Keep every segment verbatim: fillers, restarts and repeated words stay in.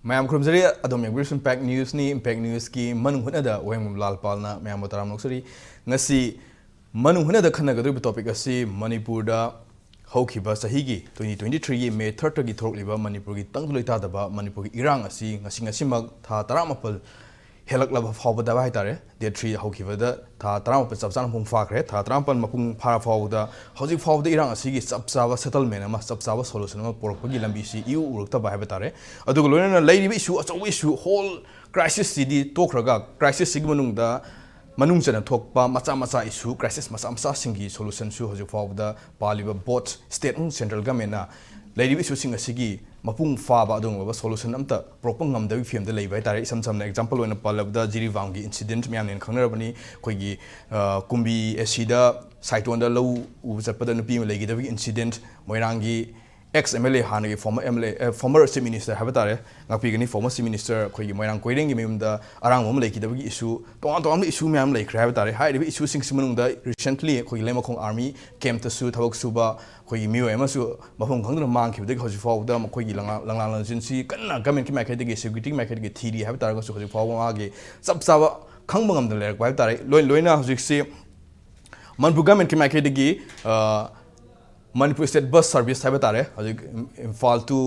ꯃꯌꯥꯝ ꯈꯨꯔꯨꯝꯖꯔꯤ꯫ ꯑꯗꯣꯝ ꯌꯦꯡꯕꯤꯔꯤꯁꯤ impact ꯅ꯭ꯌꯨꯁꯅꯤ꯫ Impact ꯅ꯭ꯌꯨꯁꯀꯤ ꯃꯅꯨꯡ ꯍꯨꯠꯅꯗ ꯋꯥꯍꯦꯡꯕꯝ ꯂꯥꯜꯄꯥꯜꯅ ꯃꯌꯥꯝꯕꯨ ꯇꯔꯥꯝꯅ ꯑꯣꯛꯆꯔꯤ꯫ ꯉꯁꯤ ꯃꯅꯨꯡ ꯍꯨꯠꯅꯗ ꯈꯟꯅꯒꯗꯧꯔꯤꯕ ꯇꯣꯄꯤꯛ ꯑꯁꯤ ꯃꯅꯤꯄꯨꯔꯗ ꯍꯧꯈꯤꯕ ꯆꯍꯤꯒꯤ ꯇ꯭ꯋꯦꯟꯇꯤ ꯇ꯭ꯋꯦꯟꯇꯤ ꯊ꯭ꯔꯤꯒꯤ ꯃꯦ ꯊꯥꯔꯠꯇꯒꯤ ꯊꯣꯛꯂꯤꯕ ꯃꯅꯤꯄꯨꯔꯒꯤ ꯇꯪꯗꯨ ꯂꯩꯇꯥꯗꯕ ꯃꯅꯤꯄꯨꯔꯒꯤ ꯏꯔꯥꯡ ꯑꯁꯤ ꯉꯁꯤ ꯉꯁꯤꯃꯛ ꯊꯥ ꯇꯔꯥꯃꯥꯄꯜ ꯍꯦꯜꯂꯛꯂꯕ ꯐꯥꯎꯕꯗ ꯍꯥꯏꯇꯥꯔꯦ, ꯗꯦꯠ ꯊ꯭ꯔꯤ ꯍꯧꯈꯤꯕꯗ ꯊꯥ ꯇꯔꯥꯃꯥꯄꯜ ꯆꯞ ꯆꯥꯅ ꯃꯄꯨꯡ ꯐꯥꯈ꯭ꯔꯦ꯫ ꯊꯥ ꯇꯔꯥꯃꯥꯄꯜ ꯃꯄꯨꯡ ꯐꯥꯔ ꯐꯥꯎꯕꯗ ꯍꯧꯖꯤꯛ ꯐꯥꯎꯕꯗ ꯏꯔꯥꯡ ꯑꯁꯤꯒꯤ ꯆꯞ ꯆꯥꯕ ꯁꯦꯇꯜꯃꯦꯟ ꯑꯃ, ꯆꯞ ꯆꯥꯕ ꯁꯣꯂꯨꯁꯟ ꯑꯃ ꯄꯨꯔꯛꯄꯒꯤ ꯂꯝꯕꯤꯁꯤ ꯏꯎ ꯎꯔꯛꯇꯕ ꯍꯥꯏꯕ ꯇꯥꯔꯦ꯫ ꯑꯗꯨꯒ ꯂꯣꯏꯅꯅ ꯂꯩꯔꯤꯕ ꯏꯁꯨ, ꯑꯆꯧꯕ ꯏꯁꯨ, ꯍꯣꯜ ꯀ꯭ꯔꯥꯏꯁꯤꯁꯁꯤꯗꯤ ꯇꯣꯛꯈ꯭ꯔꯒ, ꯀ꯭ꯔꯥꯏꯁꯤꯁꯁꯤꯒꯤ ꯃꯅꯨꯡꯗ ꯃꯅꯨꯡ ꯆꯟꯅ ꯊꯣꯛꯄ ꯃꯆꯥ ꯃꯆꯥ ꯏꯁꯨ, ꯀ꯭ꯔꯥꯏꯁꯤꯁ ꯃꯆꯥ ꯃꯆꯥꯁꯤꯡꯒꯤ ꯁꯣꯂꯨꯁꯟꯁꯨ ꯍꯧꯖꯤꯛ ꯐꯥꯎꯕꯗ ꯄꯥꯜꯂꯤꯕ ꯕꯣꯠ ꯁ꯭ꯇꯦꯠ ꯑꯃꯁꯨꯡ ꯁꯦꯟꯇ꯭ꯔꯦꯜ ꯒꯃꯦꯟꯅ ꯂꯩꯔꯤꯕ ꯏꯁꯨꯁꯤꯡ ꯑꯁꯤꯒꯤ ꯃꯄꯨꯡ ꯐꯥꯕ ꯑꯗꯨꯒꯨꯝꯂꯕ ꯁꯣꯂꯨꯁꯟ ꯑꯝꯇ ꯄꯨꯔꯛꯄ ꯉꯝꯗꯕꯒꯤ ꯐꯤꯕꯝꯗ ꯂꯩꯕ ꯍꯥꯏꯇꯥꯔꯦ꯫ ꯏꯁꯝ ꯁꯝꯅ ꯑꯦꯛꯖꯥꯝꯄꯜ ꯑꯣꯏꯅ ꯄꯜꯂꯕꯗ ꯖꯤꯔꯤꯕꯥꯝꯒꯤ ꯏꯟꯁꯤꯗꯦꯟꯠ ꯃꯌꯥꯝꯅ ꯍꯦꯟꯅ ꯈꯪꯅꯔꯕꯅꯤ꯫ ꯑꯩꯈꯣꯏꯒꯤ, ꯑ, ꯀꯨꯝꯕꯤ ꯑꯦꯁꯤꯗ ꯁꯥꯏꯇꯣꯟꯗ ꯂꯧ ꯎꯕ ꯆꯠꯄꯗ ꯅꯨꯄꯤ ꯑꯃ ꯂꯩꯈꯤꯗꯕꯒꯤ ꯏꯟꯁꯤꯗꯦꯟꯠ, ꯃꯣꯏꯔꯥꯡꯒꯤ ꯑꯦꯛꯁ ꯑꯦꯝ ꯑꯦꯜ ꯑꯦ, ꯍꯥꯟꯅꯒꯤ former M L A, A, former chief minister ꯍꯥꯏꯕ ꯇꯥꯔꯦ, ꯉꯥꯛꯄꯤꯒꯅꯤ, ꯐꯣꯔꯃꯔ ꯆꯤꯐ ꯃꯤꯅꯤꯁꯇꯔ ꯑꯩꯈꯣꯏꯒꯤ ꯃꯣꯏꯔꯥꯡ ꯀꯣꯏꯔꯦꯡꯒꯤ ꯃꯌꯨꯝꯗ ꯑꯔꯥꯡꯕꯝ ꯑꯃ ꯂꯩꯈꯤꯗꯕꯒꯤ ꯏꯁꯨ, ꯇꯣꯉꯥꯟ ꯇꯣꯉꯥꯟꯕ ꯏꯁꯨ ꯃꯌꯥꯝ ꯂꯩꯈ꯭ꯔꯦ ꯍꯥꯏꯕ ꯇꯥꯔꯦ꯫ ꯍꯥꯏꯔꯤꯕ ꯏꯁꯨꯁꯤꯡꯁꯤ ꯃꯅꯨꯡꯗ ꯔꯤꯁꯦꯟꯠꯂꯤ ꯑꯩꯈꯣꯏꯒꯤ ꯂꯩꯃꯈꯣꯡ ꯑꯥꯔꯃꯤ ꯀꯦꯝꯞꯇꯁꯨ ꯊꯕꯛ ꯁꯨꯕ ꯑꯩꯈꯣꯏꯒꯤ ꯃꯤꯑꯣꯏ ꯑꯃꯁꯨ ꯃꯐꯝ ꯈꯪꯗꯅ ꯃꯥꯡꯈꯤꯕꯗꯒꯤ ꯍꯧꯖꯤꯛ ꯐꯥꯎꯕꯗ ꯃꯈꯣꯏꯒꯤ ꯂꯪꯂꯥ-, ꯂꯪꯂꯥ ꯂꯪꯖꯤꯟꯁꯤ ꯀꯟꯅ ꯒꯃꯦꯟꯠꯀꯤ ꯃꯥꯏꯀꯩꯗꯒꯤ, ꯁꯦꯀ꯭ꯌꯨꯔꯤꯇꯤꯒꯤ ꯃꯥꯏꯀꯩꯗꯒꯤ ꯊꯤꯔꯤ ꯍꯥꯏꯕ ꯇꯥꯔꯒꯁꯨ ꯍꯧꯖꯤꯛ ꯐꯥꯎꯕ ꯃꯥꯒꯤ ꯆꯞ ꯆꯥꯕ ꯈꯪꯕ ꯉꯝꯗꯅ ꯂꯩꯔꯛꯄ ꯍꯥꯏꯕ ꯇꯥꯔꯦ꯫ ꯂꯣꯏ-, ꯂꯣꯏꯅ ꯍꯧꯖꯤꯛꯁꯤ ꯃꯅꯤꯄꯨꯔ ꯒꯃꯦꯟꯠꯀꯤ ꯃꯥꯏꯀꯩꯗꯒꯤ, ꯑ, ꯃꯅꯤꯄꯨꯔ ꯁ꯭ꯇꯦꯠ ꯕꯁ ꯁꯥꯔꯚꯤꯁ ꯍꯥꯏꯕ ꯇꯥꯔꯦ, ꯍꯧꯖꯤꯛ ꯏꯝꯐꯥꯜ ꯇꯨ,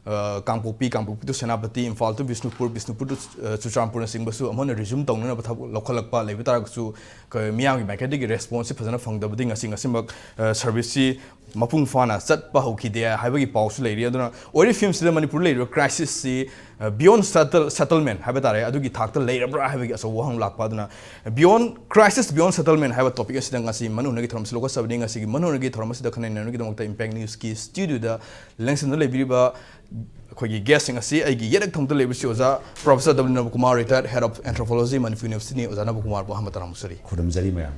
ꯑ, Kangpokpi, Kangpokpi to Senapati, Imphal to Bishnupur, Bishnupur to, ꯑ, ꯆꯨꯔꯆꯥꯟꯄꯨꯔꯅꯆꯤꯡꯕꯁꯨ ꯑꯃꯨꯛ ꯍꯟꯅ ꯔꯤꯖ꯭ꯌꯨꯝ ꯇꯧꯅꯅꯕ ꯊꯕꯛ ꯂꯧꯈꯠꯂꯛꯄ ꯂꯩꯕ ꯇꯥꯔꯒꯁꯨ, ꯀ-, ꯃꯤꯌꯥꯝꯒꯤ ꯃꯥꯏꯀꯩꯗꯒꯤ ꯔꯦꯁꯄꯣꯟꯁꯁꯤ ꯐꯖꯅ ꯐꯪꯗꯕꯗꯒꯤ ꯉꯁꯤ ꯉꯁꯤꯃꯛ, ꯑ, ꯁꯥꯔꯚꯤꯁꯁꯤ ꯃꯄꯨꯡ ꯐꯥꯅ ꯆꯠꯄ ꯍꯧꯈꯤꯗꯦ ꯍꯥꯏꯕꯒꯤ ꯄꯥꯎꯁꯨ ꯂꯩꯔꯤ꯫ ꯑꯗꯨꯅ ꯑꯣꯏꯔꯤꯕ ꯐꯤꯕꯝꯁꯤꯗ ꯃꯅꯤꯄꯨꯔꯗ ꯂꯩꯔꯤꯕ ꯀ꯭ꯔꯥꯏꯁꯤꯁꯁꯤ, ꯑ, ꯕꯤꯌꯣꯟ ꯁꯦꯇꯜ-, ꯁꯦꯇꯜꯃꯦꯟ ꯍꯥꯏꯕ ꯇꯥꯔꯦ, ꯑꯗꯨꯒꯤ ꯊꯥꯛꯇ ꯂꯩꯔꯕ꯭ꯔꯥ ꯍꯥꯏꯕꯒꯤ ꯑꯆꯧꯕ ꯋꯥꯍꯪ ꯂꯥꯛꯄ꯫ ꯑꯗꯨꯅ ꯕꯤꯌꯣꯟ, ꯀ꯭ꯔꯥꯏꯁꯤꯁ ꯕꯤꯌꯣꯟ ꯁꯦꯇꯜꯃꯦꯟ ꯍꯥꯏꯕ ꯇꯣꯄꯤꯛ ꯑꯁꯤꯗ ꯉꯁꯤ ꯃꯅꯨꯡꯒꯤ ꯊꯧꯔꯝꯁꯤ ꯂꯧꯈꯠꯆꯕꯅꯤ꯫ ꯉꯁꯤꯒꯤ ꯃꯅꯨꯡꯒꯤ ꯊꯧꯔꯝ ꯑꯁꯤꯗ ꯈꯟꯅ ꯅꯩꯅꯕꯒꯤꯗꯃꯛꯇ ꯏꯝꯄꯦꯛ ꯅ꯭ꯌꯨꯁꯀꯤ ꯁ꯭ꯇꯨꯗꯤꯑꯣꯗ ꯂꯦꯡꯁꯤꯟꯗꯨꯅ ꯂꯩꯕꯤꯔꯤꯕ ꯑꯩꯈꯣꯏꯒꯤ ꯒꯦꯁꯁꯤꯡ ꯑꯁꯤ ꯑꯩꯒꯤ ꯌꯦꯠ ꯊꯪꯕꯗ ꯂꯩꯕꯁꯤ ꯑꯣꯖꯥ ꯄ꯭ꯔꯣꯐꯦꯁꯔ ꯗꯕ꯭ꯂꯤꯎ ꯅꯕꯀꯨꯃꯥꯔ, ꯔꯤꯇꯥꯌꯔꯗ ꯍꯦꯗ ꯑꯣꯐ ꯑꯦꯟꯊ꯭ꯔꯣꯄꯣꯂꯣꯖꯤ, ꯃꯅꯤꯄꯨꯔ ꯌꯨꯅꯤꯚꯔꯁꯤꯇꯤꯅꯤ꯫ ꯑꯣꯖꯥ ꯅꯕꯀꯨꯃꯥꯔꯕꯨ ꯑꯍꯥꯟꯕ ꯇꯔꯥꯝꯅ ꯑꯣꯛꯆꯔꯤ꯫ ꯈꯨꯔꯨꯝꯖꯔꯤ ꯃꯌꯥꯝ꯫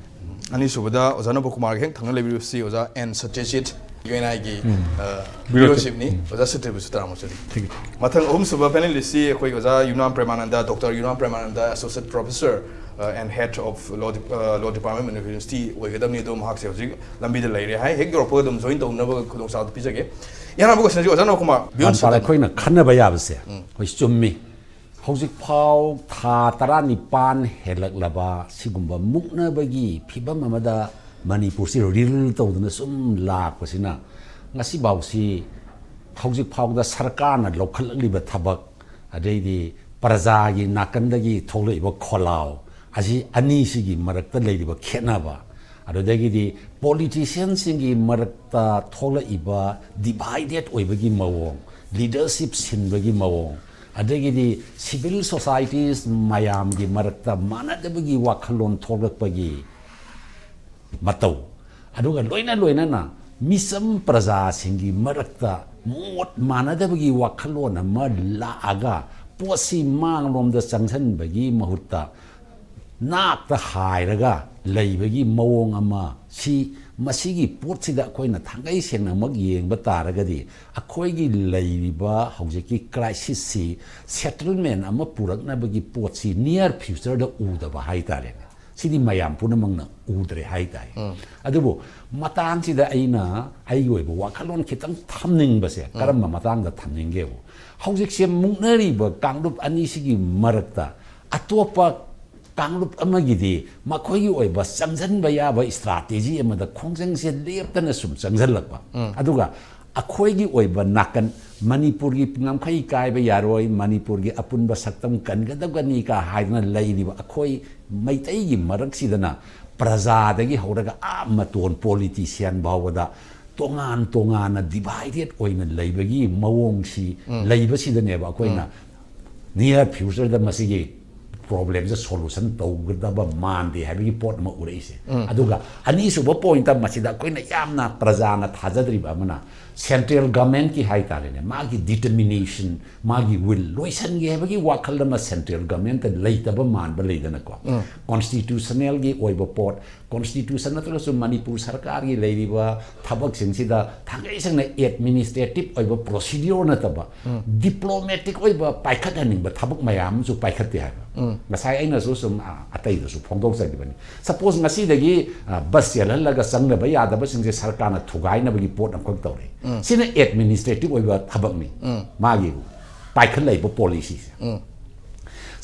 ꯑꯅꯤꯁꯨꯕꯗ ꯑꯣꯖꯥ ꯅꯕꯀꯨꯃꯥꯔꯒꯤ ꯍꯦꯛ ꯊꯪꯅ ꯂꯩꯕꯤꯔꯤꯕꯁꯤ ꯑꯣꯖꯥ ꯑꯦꯟ ꯁꯇ꯭ꯌꯖꯤꯠ, ꯌꯨ ꯑꯦꯟ ꯑꯥꯏꯒꯤ, ꯎꯝ꯫ ꯑ, ꯕ꯭ꯌꯨꯔꯣ ꯕ꯭ꯌꯨꯔꯣ ꯆꯤꯐ꯫ ꯆꯤꯐꯅꯤ꯫ ꯎꯝ꯫ ꯑꯣꯖꯥ ꯁꯇ꯭ꯌꯖꯤꯠꯄꯨꯁꯨ ꯇꯔꯥꯝꯅ ꯑꯣꯛꯆꯔꯤ꯫ Thank you. ꯃꯊꯪ ꯑꯍꯨꯝꯁꯨꯕ ꯄꯦꯅꯦꯂꯤꯁꯁꯤ ꯑꯩꯈꯣꯏꯒꯤ ꯑꯣꯖꯥ Yumnam Premananda, doctor Yumnam Premananda, associate professor, and head of law law department Manipur university ꯑꯣꯏꯒꯗꯕꯅꯤ꯫ ꯑꯗꯣ ꯃꯍꯥꯛꯁꯦ ꯍꯧꯖꯤꯛ ꯂꯝꯕꯤꯗ ꯂꯩꯔꯦ ꯍꯥꯏ꯫ ꯍꯦꯛ ꯌꯧꯔꯛꯄꯒ ꯑꯗꯨꯝ ꯖꯣꯏꯟ ꯇꯧꯅꯕ ꯈꯨꯗꯣꯡꯆꯥꯕꯗꯨ ꯄꯤꯖꯒꯦ꯫ ꯏꯌꯥꯝꯕ ꯀꯣꯏꯁꯟꯁꯤ ꯑꯣꯖꯥ ꯅꯣꯀꯨꯃꯥꯔ, beyond ꯂꯥꯟꯄꯥꯟ certain ꯑꯩꯈꯣꯏꯅ ꯈꯟꯅꯕ ꯌꯥꯕꯁꯦ ꯍꯣꯏ ꯆꯨꯝꯃꯤ꯫ ꯍꯧꯖꯤꯛꯐꯥꯎ ꯊꯥ ꯇꯔꯥꯅꯤꯄꯥꯟ ꯍꯦꯜꯂꯛꯂꯕ ꯁꯤꯒꯨꯝꯕ ꯃꯨꯛꯅꯕꯒꯤ ꯐꯤꯕꯝ ꯑꯃꯗ ꯃꯅꯤꯄꯨꯔꯁꯤ ꯔꯤꯜ ꯇꯧꯗꯨꯅ ꯁꯨꯝ ꯂꯥꯛꯄꯁꯤꯅ ꯉꯁꯤꯐꯥꯎꯁꯤ ꯍꯧꯖꯤꯛ ꯐꯥꯎꯗ ꯁꯔꯀꯥꯔꯅ ꯂꯧꯈꯠꯂꯛꯂꯤꯕ ꯊꯕꯛ, ꯑꯗꯩꯗꯤ ꯄ꯭ꯔꯖꯥꯒꯤ ꯅꯥꯀꯟꯗꯒꯤ ꯊꯣꯛꯂꯛꯏꯕ ꯈꯣꯜꯂꯥꯎ ꯑꯁꯤ ꯑꯅꯤꯁꯤꯒꯤ ꯃꯔꯛꯇ ꯂꯩꯔꯤꯕ ꯈꯦꯠꯅꯕ, ꯑꯗꯨꯗꯒꯤꯗꯤ ꯄꯣꯂꯤꯇꯤꯁꯤꯌꯟꯁꯤꯡꯒꯤ ꯃꯔꯛꯇ ꯊꯣꯛꯂꯛꯏꯕ ꯗꯤꯚꯥꯏꯗꯦꯠ ꯑꯣꯏꯕꯒꯤ ꯃꯑꯣꯡ, ꯂꯤꯗꯔꯁꯤꯞ ꯁꯤꯟꯕꯒꯤ ꯃꯑꯣꯡ, ꯑꯗꯒꯤꯗꯤ ꯁꯤꯚꯤꯜ ꯁꯣꯁꯥꯏꯇꯤꯁ ꯃꯌꯥꯝꯒꯤ ꯃꯔꯛꯇ ꯃꯥꯟꯅꯗꯕꯒꯤ ꯋꯥꯈꯜꯂꯣꯟ ꯊꯣꯛꯂꯛꯄꯒꯤ ꯃꯇꯧ, ꯑꯗꯨꯒ ꯂꯣꯏꯅ ꯂꯣꯏꯅꯅ ꯃꯤꯆꯝ ꯄ꯭ꯔꯖꯥꯁꯤꯡꯒꯤ ꯃꯔꯛꯇ ꯃꯣꯠ ꯃꯥꯟꯅꯗꯕꯒꯤ ꯋꯥꯈꯜꯂꯣꯟ ꯑꯃ ꯂꯥꯛꯑꯒ ꯄꯣꯠꯁꯤ ꯃꯥꯡꯂꯣꯝꯗ ꯆꯪꯁꯤꯟꯕꯒꯤ ꯃꯍꯨꯠꯇ ꯅꯥꯛꯇ ꯍꯥꯏꯔꯒ ꯂꯩꯕꯒꯤ ꯃꯑꯣꯡ ꯑꯃ, ꯁꯤ, ꯃꯁꯤꯒꯤ ꯄꯣꯠꯁꯤꯗ ꯑꯩꯈꯣꯏꯅ ꯊꯥꯡꯒꯩ ꯁꯦꯡꯅꯃꯛ ꯌꯦꯡꯕ ꯇꯥꯔꯒꯗꯤ ꯑꯩꯈꯣꯏꯒꯤ ꯂꯩꯔꯤꯕ ꯍꯧꯖꯤꯛꯀꯤ ꯀ꯭ꯔꯥꯏꯁꯤꯁꯁꯤ ꯁꯦꯇꯜꯃꯦꯟ ꯑꯃ ꯄꯨꯔꯛꯅꯕꯒꯤ ꯄꯣꯠꯁꯤ ꯅꯤꯌꯔ ꯐ꯭ꯌꯨꯆꯔꯗ ꯎꯗꯕ ꯍꯥꯏꯇꯥꯔꯦꯅꯦ꯫ ꯁꯤꯗꯤ ꯃꯌꯥꯝ ꯄꯨꯝꯅꯃꯛꯅ ꯎꯗ꯭ꯔꯦ ꯍꯥꯏꯇꯥꯔꯦ꯫ ꯑꯗꯨꯕꯨ ꯃꯇꯥꯡꯁꯤꯗ ꯑꯩꯅ ꯑꯩꯒꯤ ꯑꯣꯏꯕ ꯋꯥꯈꯜꯂꯣꯟ ꯈꯤꯇꯪ ꯊꯝꯅꯤꯡꯕꯁꯦ ꯀꯔꯝꯕ ꯃꯇꯥꯡꯗ ꯊꯝꯅꯤꯡꯒꯦꯕꯨ, ꯍꯧꯖꯤꯛꯁꯦ ꯃꯨꯛꯅꯔꯤꯕ ꯀꯥꯡꯂꯨꯞ ꯑꯅꯤꯁꯤꯒꯤ ꯃꯔꯛꯇ ꯑꯇꯣꯞꯄ ꯀꯥꯡꯂꯨꯞ ꯑꯃꯒꯤꯗꯤ ꯃꯈꯣꯏꯒꯤ ꯑꯣꯏꯕ ꯆꯪꯁꯤꯟꯕ ꯌꯥꯕ ꯏꯁꯇ꯭ꯔꯥꯇꯦꯖꯤ ꯑꯃꯗ ꯈꯣꯡꯖꯪꯁꯦ ꯂꯦꯞꯇꯅ ꯁꯨꯝ ꯆꯪꯁꯤꯜꯂꯛꯄ, ꯑꯗꯨꯒ ꯑꯩꯈꯣꯏꯒꯤ ꯑꯣꯏꯕ ꯅꯥꯀꯟ, ꯃꯅꯤꯄꯨꯔꯒꯤ ꯉꯝꯈꯩ ꯀꯥꯏꯕ ꯌꯥꯔꯣꯏ, ꯃꯅꯤꯄꯨꯔꯒꯤ ꯑꯄꯨꯟꯕ ꯁꯛꯇꯝ ꯀꯟꯒꯗꯕꯅꯤ ꯀ ꯍꯥꯏꯗꯅ ꯂꯩꯔꯤꯕ ꯑꯩꯈꯣꯏ ꯃꯩꯇꯩꯒꯤ ꯃꯔꯛꯁꯤꯗꯅ ꯄ꯭ꯔꯖꯥꯗꯒꯤ ꯍꯧꯔꯒ ꯑꯥ ꯃꯇꯣꯟ ꯄꯣꯂꯤꯇꯤꯁꯤꯌꯥꯟ ꯐꯥꯎꯕꯗ ꯇꯣꯉꯥꯟ ꯇꯣꯉꯥꯟꯅ ꯗꯤꯚꯥꯏꯗꯦꯠ ꯑꯣꯏꯅ ꯂꯩꯕꯒꯤ ꯃꯑꯣꯡꯁꯤ ꯂꯩꯕꯁꯤꯗꯅꯦꯕ ꯑꯩꯈꯣꯏꯅ ꯅꯤꯌꯔ ꯐ꯭ꯌꯨꯆꯔꯗ ꯃꯁꯤꯒꯤ ꯄ꯭ꯔꯣꯕ꯭ꯂꯦꯝꯁꯦ ꯁꯣꯂꯨꯁꯟ ꯇꯧꯒꯗꯕ ꯃꯥꯟꯗꯦ ꯍꯥꯏꯕꯒꯤ ꯄꯣꯠ ꯑꯃ ꯎꯔꯛꯏꯁꯦ꯫ ꯑꯗꯨꯒ ꯑꯅꯤꯁꯨꯕ ꯄꯣꯏꯟꯠꯇ ꯃꯁꯤꯗ ꯑꯩꯈꯣꯏꯅ ꯌꯥꯝꯅ ꯄ꯭ꯔꯖꯥꯅ ꯊꯥꯖꯗ꯭ꯔꯤꯕ ꯑꯃꯅ ꯁꯦꯟꯇ꯭ꯔꯦꯜ ꯒꯃꯦꯟꯠꯀꯤ ꯍꯥꯏꯇꯥꯔꯦꯅꯦ, ꯃꯥꯒꯤ ꯗꯤꯇꯔꯃꯤꯅꯦꯁꯟ, ꯃꯥꯒꯤ ꯋꯤꯜ ꯂꯣꯏꯁꯟꯒꯦ ꯍꯥꯏꯕꯒꯤ ꯋꯥꯈꯜ ꯑꯃ ꯁꯦꯟꯇ꯭ꯔꯦꯜ ꯒꯃꯦꯟꯠꯇ ꯂꯩꯇꯕ ꯃꯥꯟꯕ ꯂꯩꯗꯅꯀꯣ꯫ ꯀꯣꯟꯁꯇꯤꯇ꯭ꯌꯨꯁꯅꯦꯜꯒꯤ ꯑꯣꯏꯕ ꯄꯣꯠ, ꯀꯣꯟꯁꯇꯤꯇ꯭ꯌꯨꯁꯟ ꯅꯠꯇ꯭ꯔꯒꯁꯨ ꯃꯅꯤꯄꯨꯔ ꯁꯔꯀꯥꯔꯒꯤ ꯂꯩꯔꯤꯕ ꯊꯕꯛꯁꯤꯡꯁꯤꯗ ꯊꯥꯡꯒꯩ ꯁꯦꯡꯅ ꯑꯦꯗꯃꯤꯅꯤꯁꯇ꯭ꯔꯦꯇꯤꯞ ꯑꯣꯏꯕ ꯄ꯭ꯔꯣꯁꯤꯗ꯭ꯌꯣꯔ ꯅꯠꯇꯕ ꯗꯤꯄ꯭ꯂꯣꯃꯦꯇꯤꯛ ꯑꯣꯏꯕ ꯄꯥꯏꯈꯠꯍꯟꯅꯤꯡꯕ ꯊꯕꯛ ꯃꯌꯥꯝ ꯑꯃꯁꯨ ꯄꯥꯏꯈꯠꯇꯦ ꯍꯥꯏꯕ꯫ ꯉꯁꯥꯏ ꯑꯩꯅꯁꯨ ꯁꯨꯝ, ꯑ, ꯑꯇꯩꯗꯁꯨ ꯐꯣꯡꯗꯣꯛꯆꯈꯤꯕꯅꯤ꯫ ꯁꯄꯣꯁ ꯉꯁꯤꯗꯒꯤ, ꯑ, ꯕꯁ ꯆꯦꯜꯍꯜꯂꯒ ꯆꯪꯅꯕ ꯌꯥꯗꯕꯁꯤꯡꯁꯦ ꯁꯔꯀꯥꯔꯅ ꯊꯨꯒꯥꯏꯅꯕꯒꯤ ꯄꯣꯠ ꯑꯃꯈꯛ ꯇꯧꯔꯦ꯫ ꯁꯤꯅ ꯑꯦꯗꯃꯤꯅꯤꯁꯇ꯭ꯔꯦꯇꯤꯚ ꯑꯣꯏꯕ ꯊꯕꯛꯅꯤ꯫ ꯃꯥꯒꯤ ꯄꯥꯏꯈꯠꯂꯛꯏꯕ ꯄꯣꯂꯤꯁꯤꯁꯦ꯫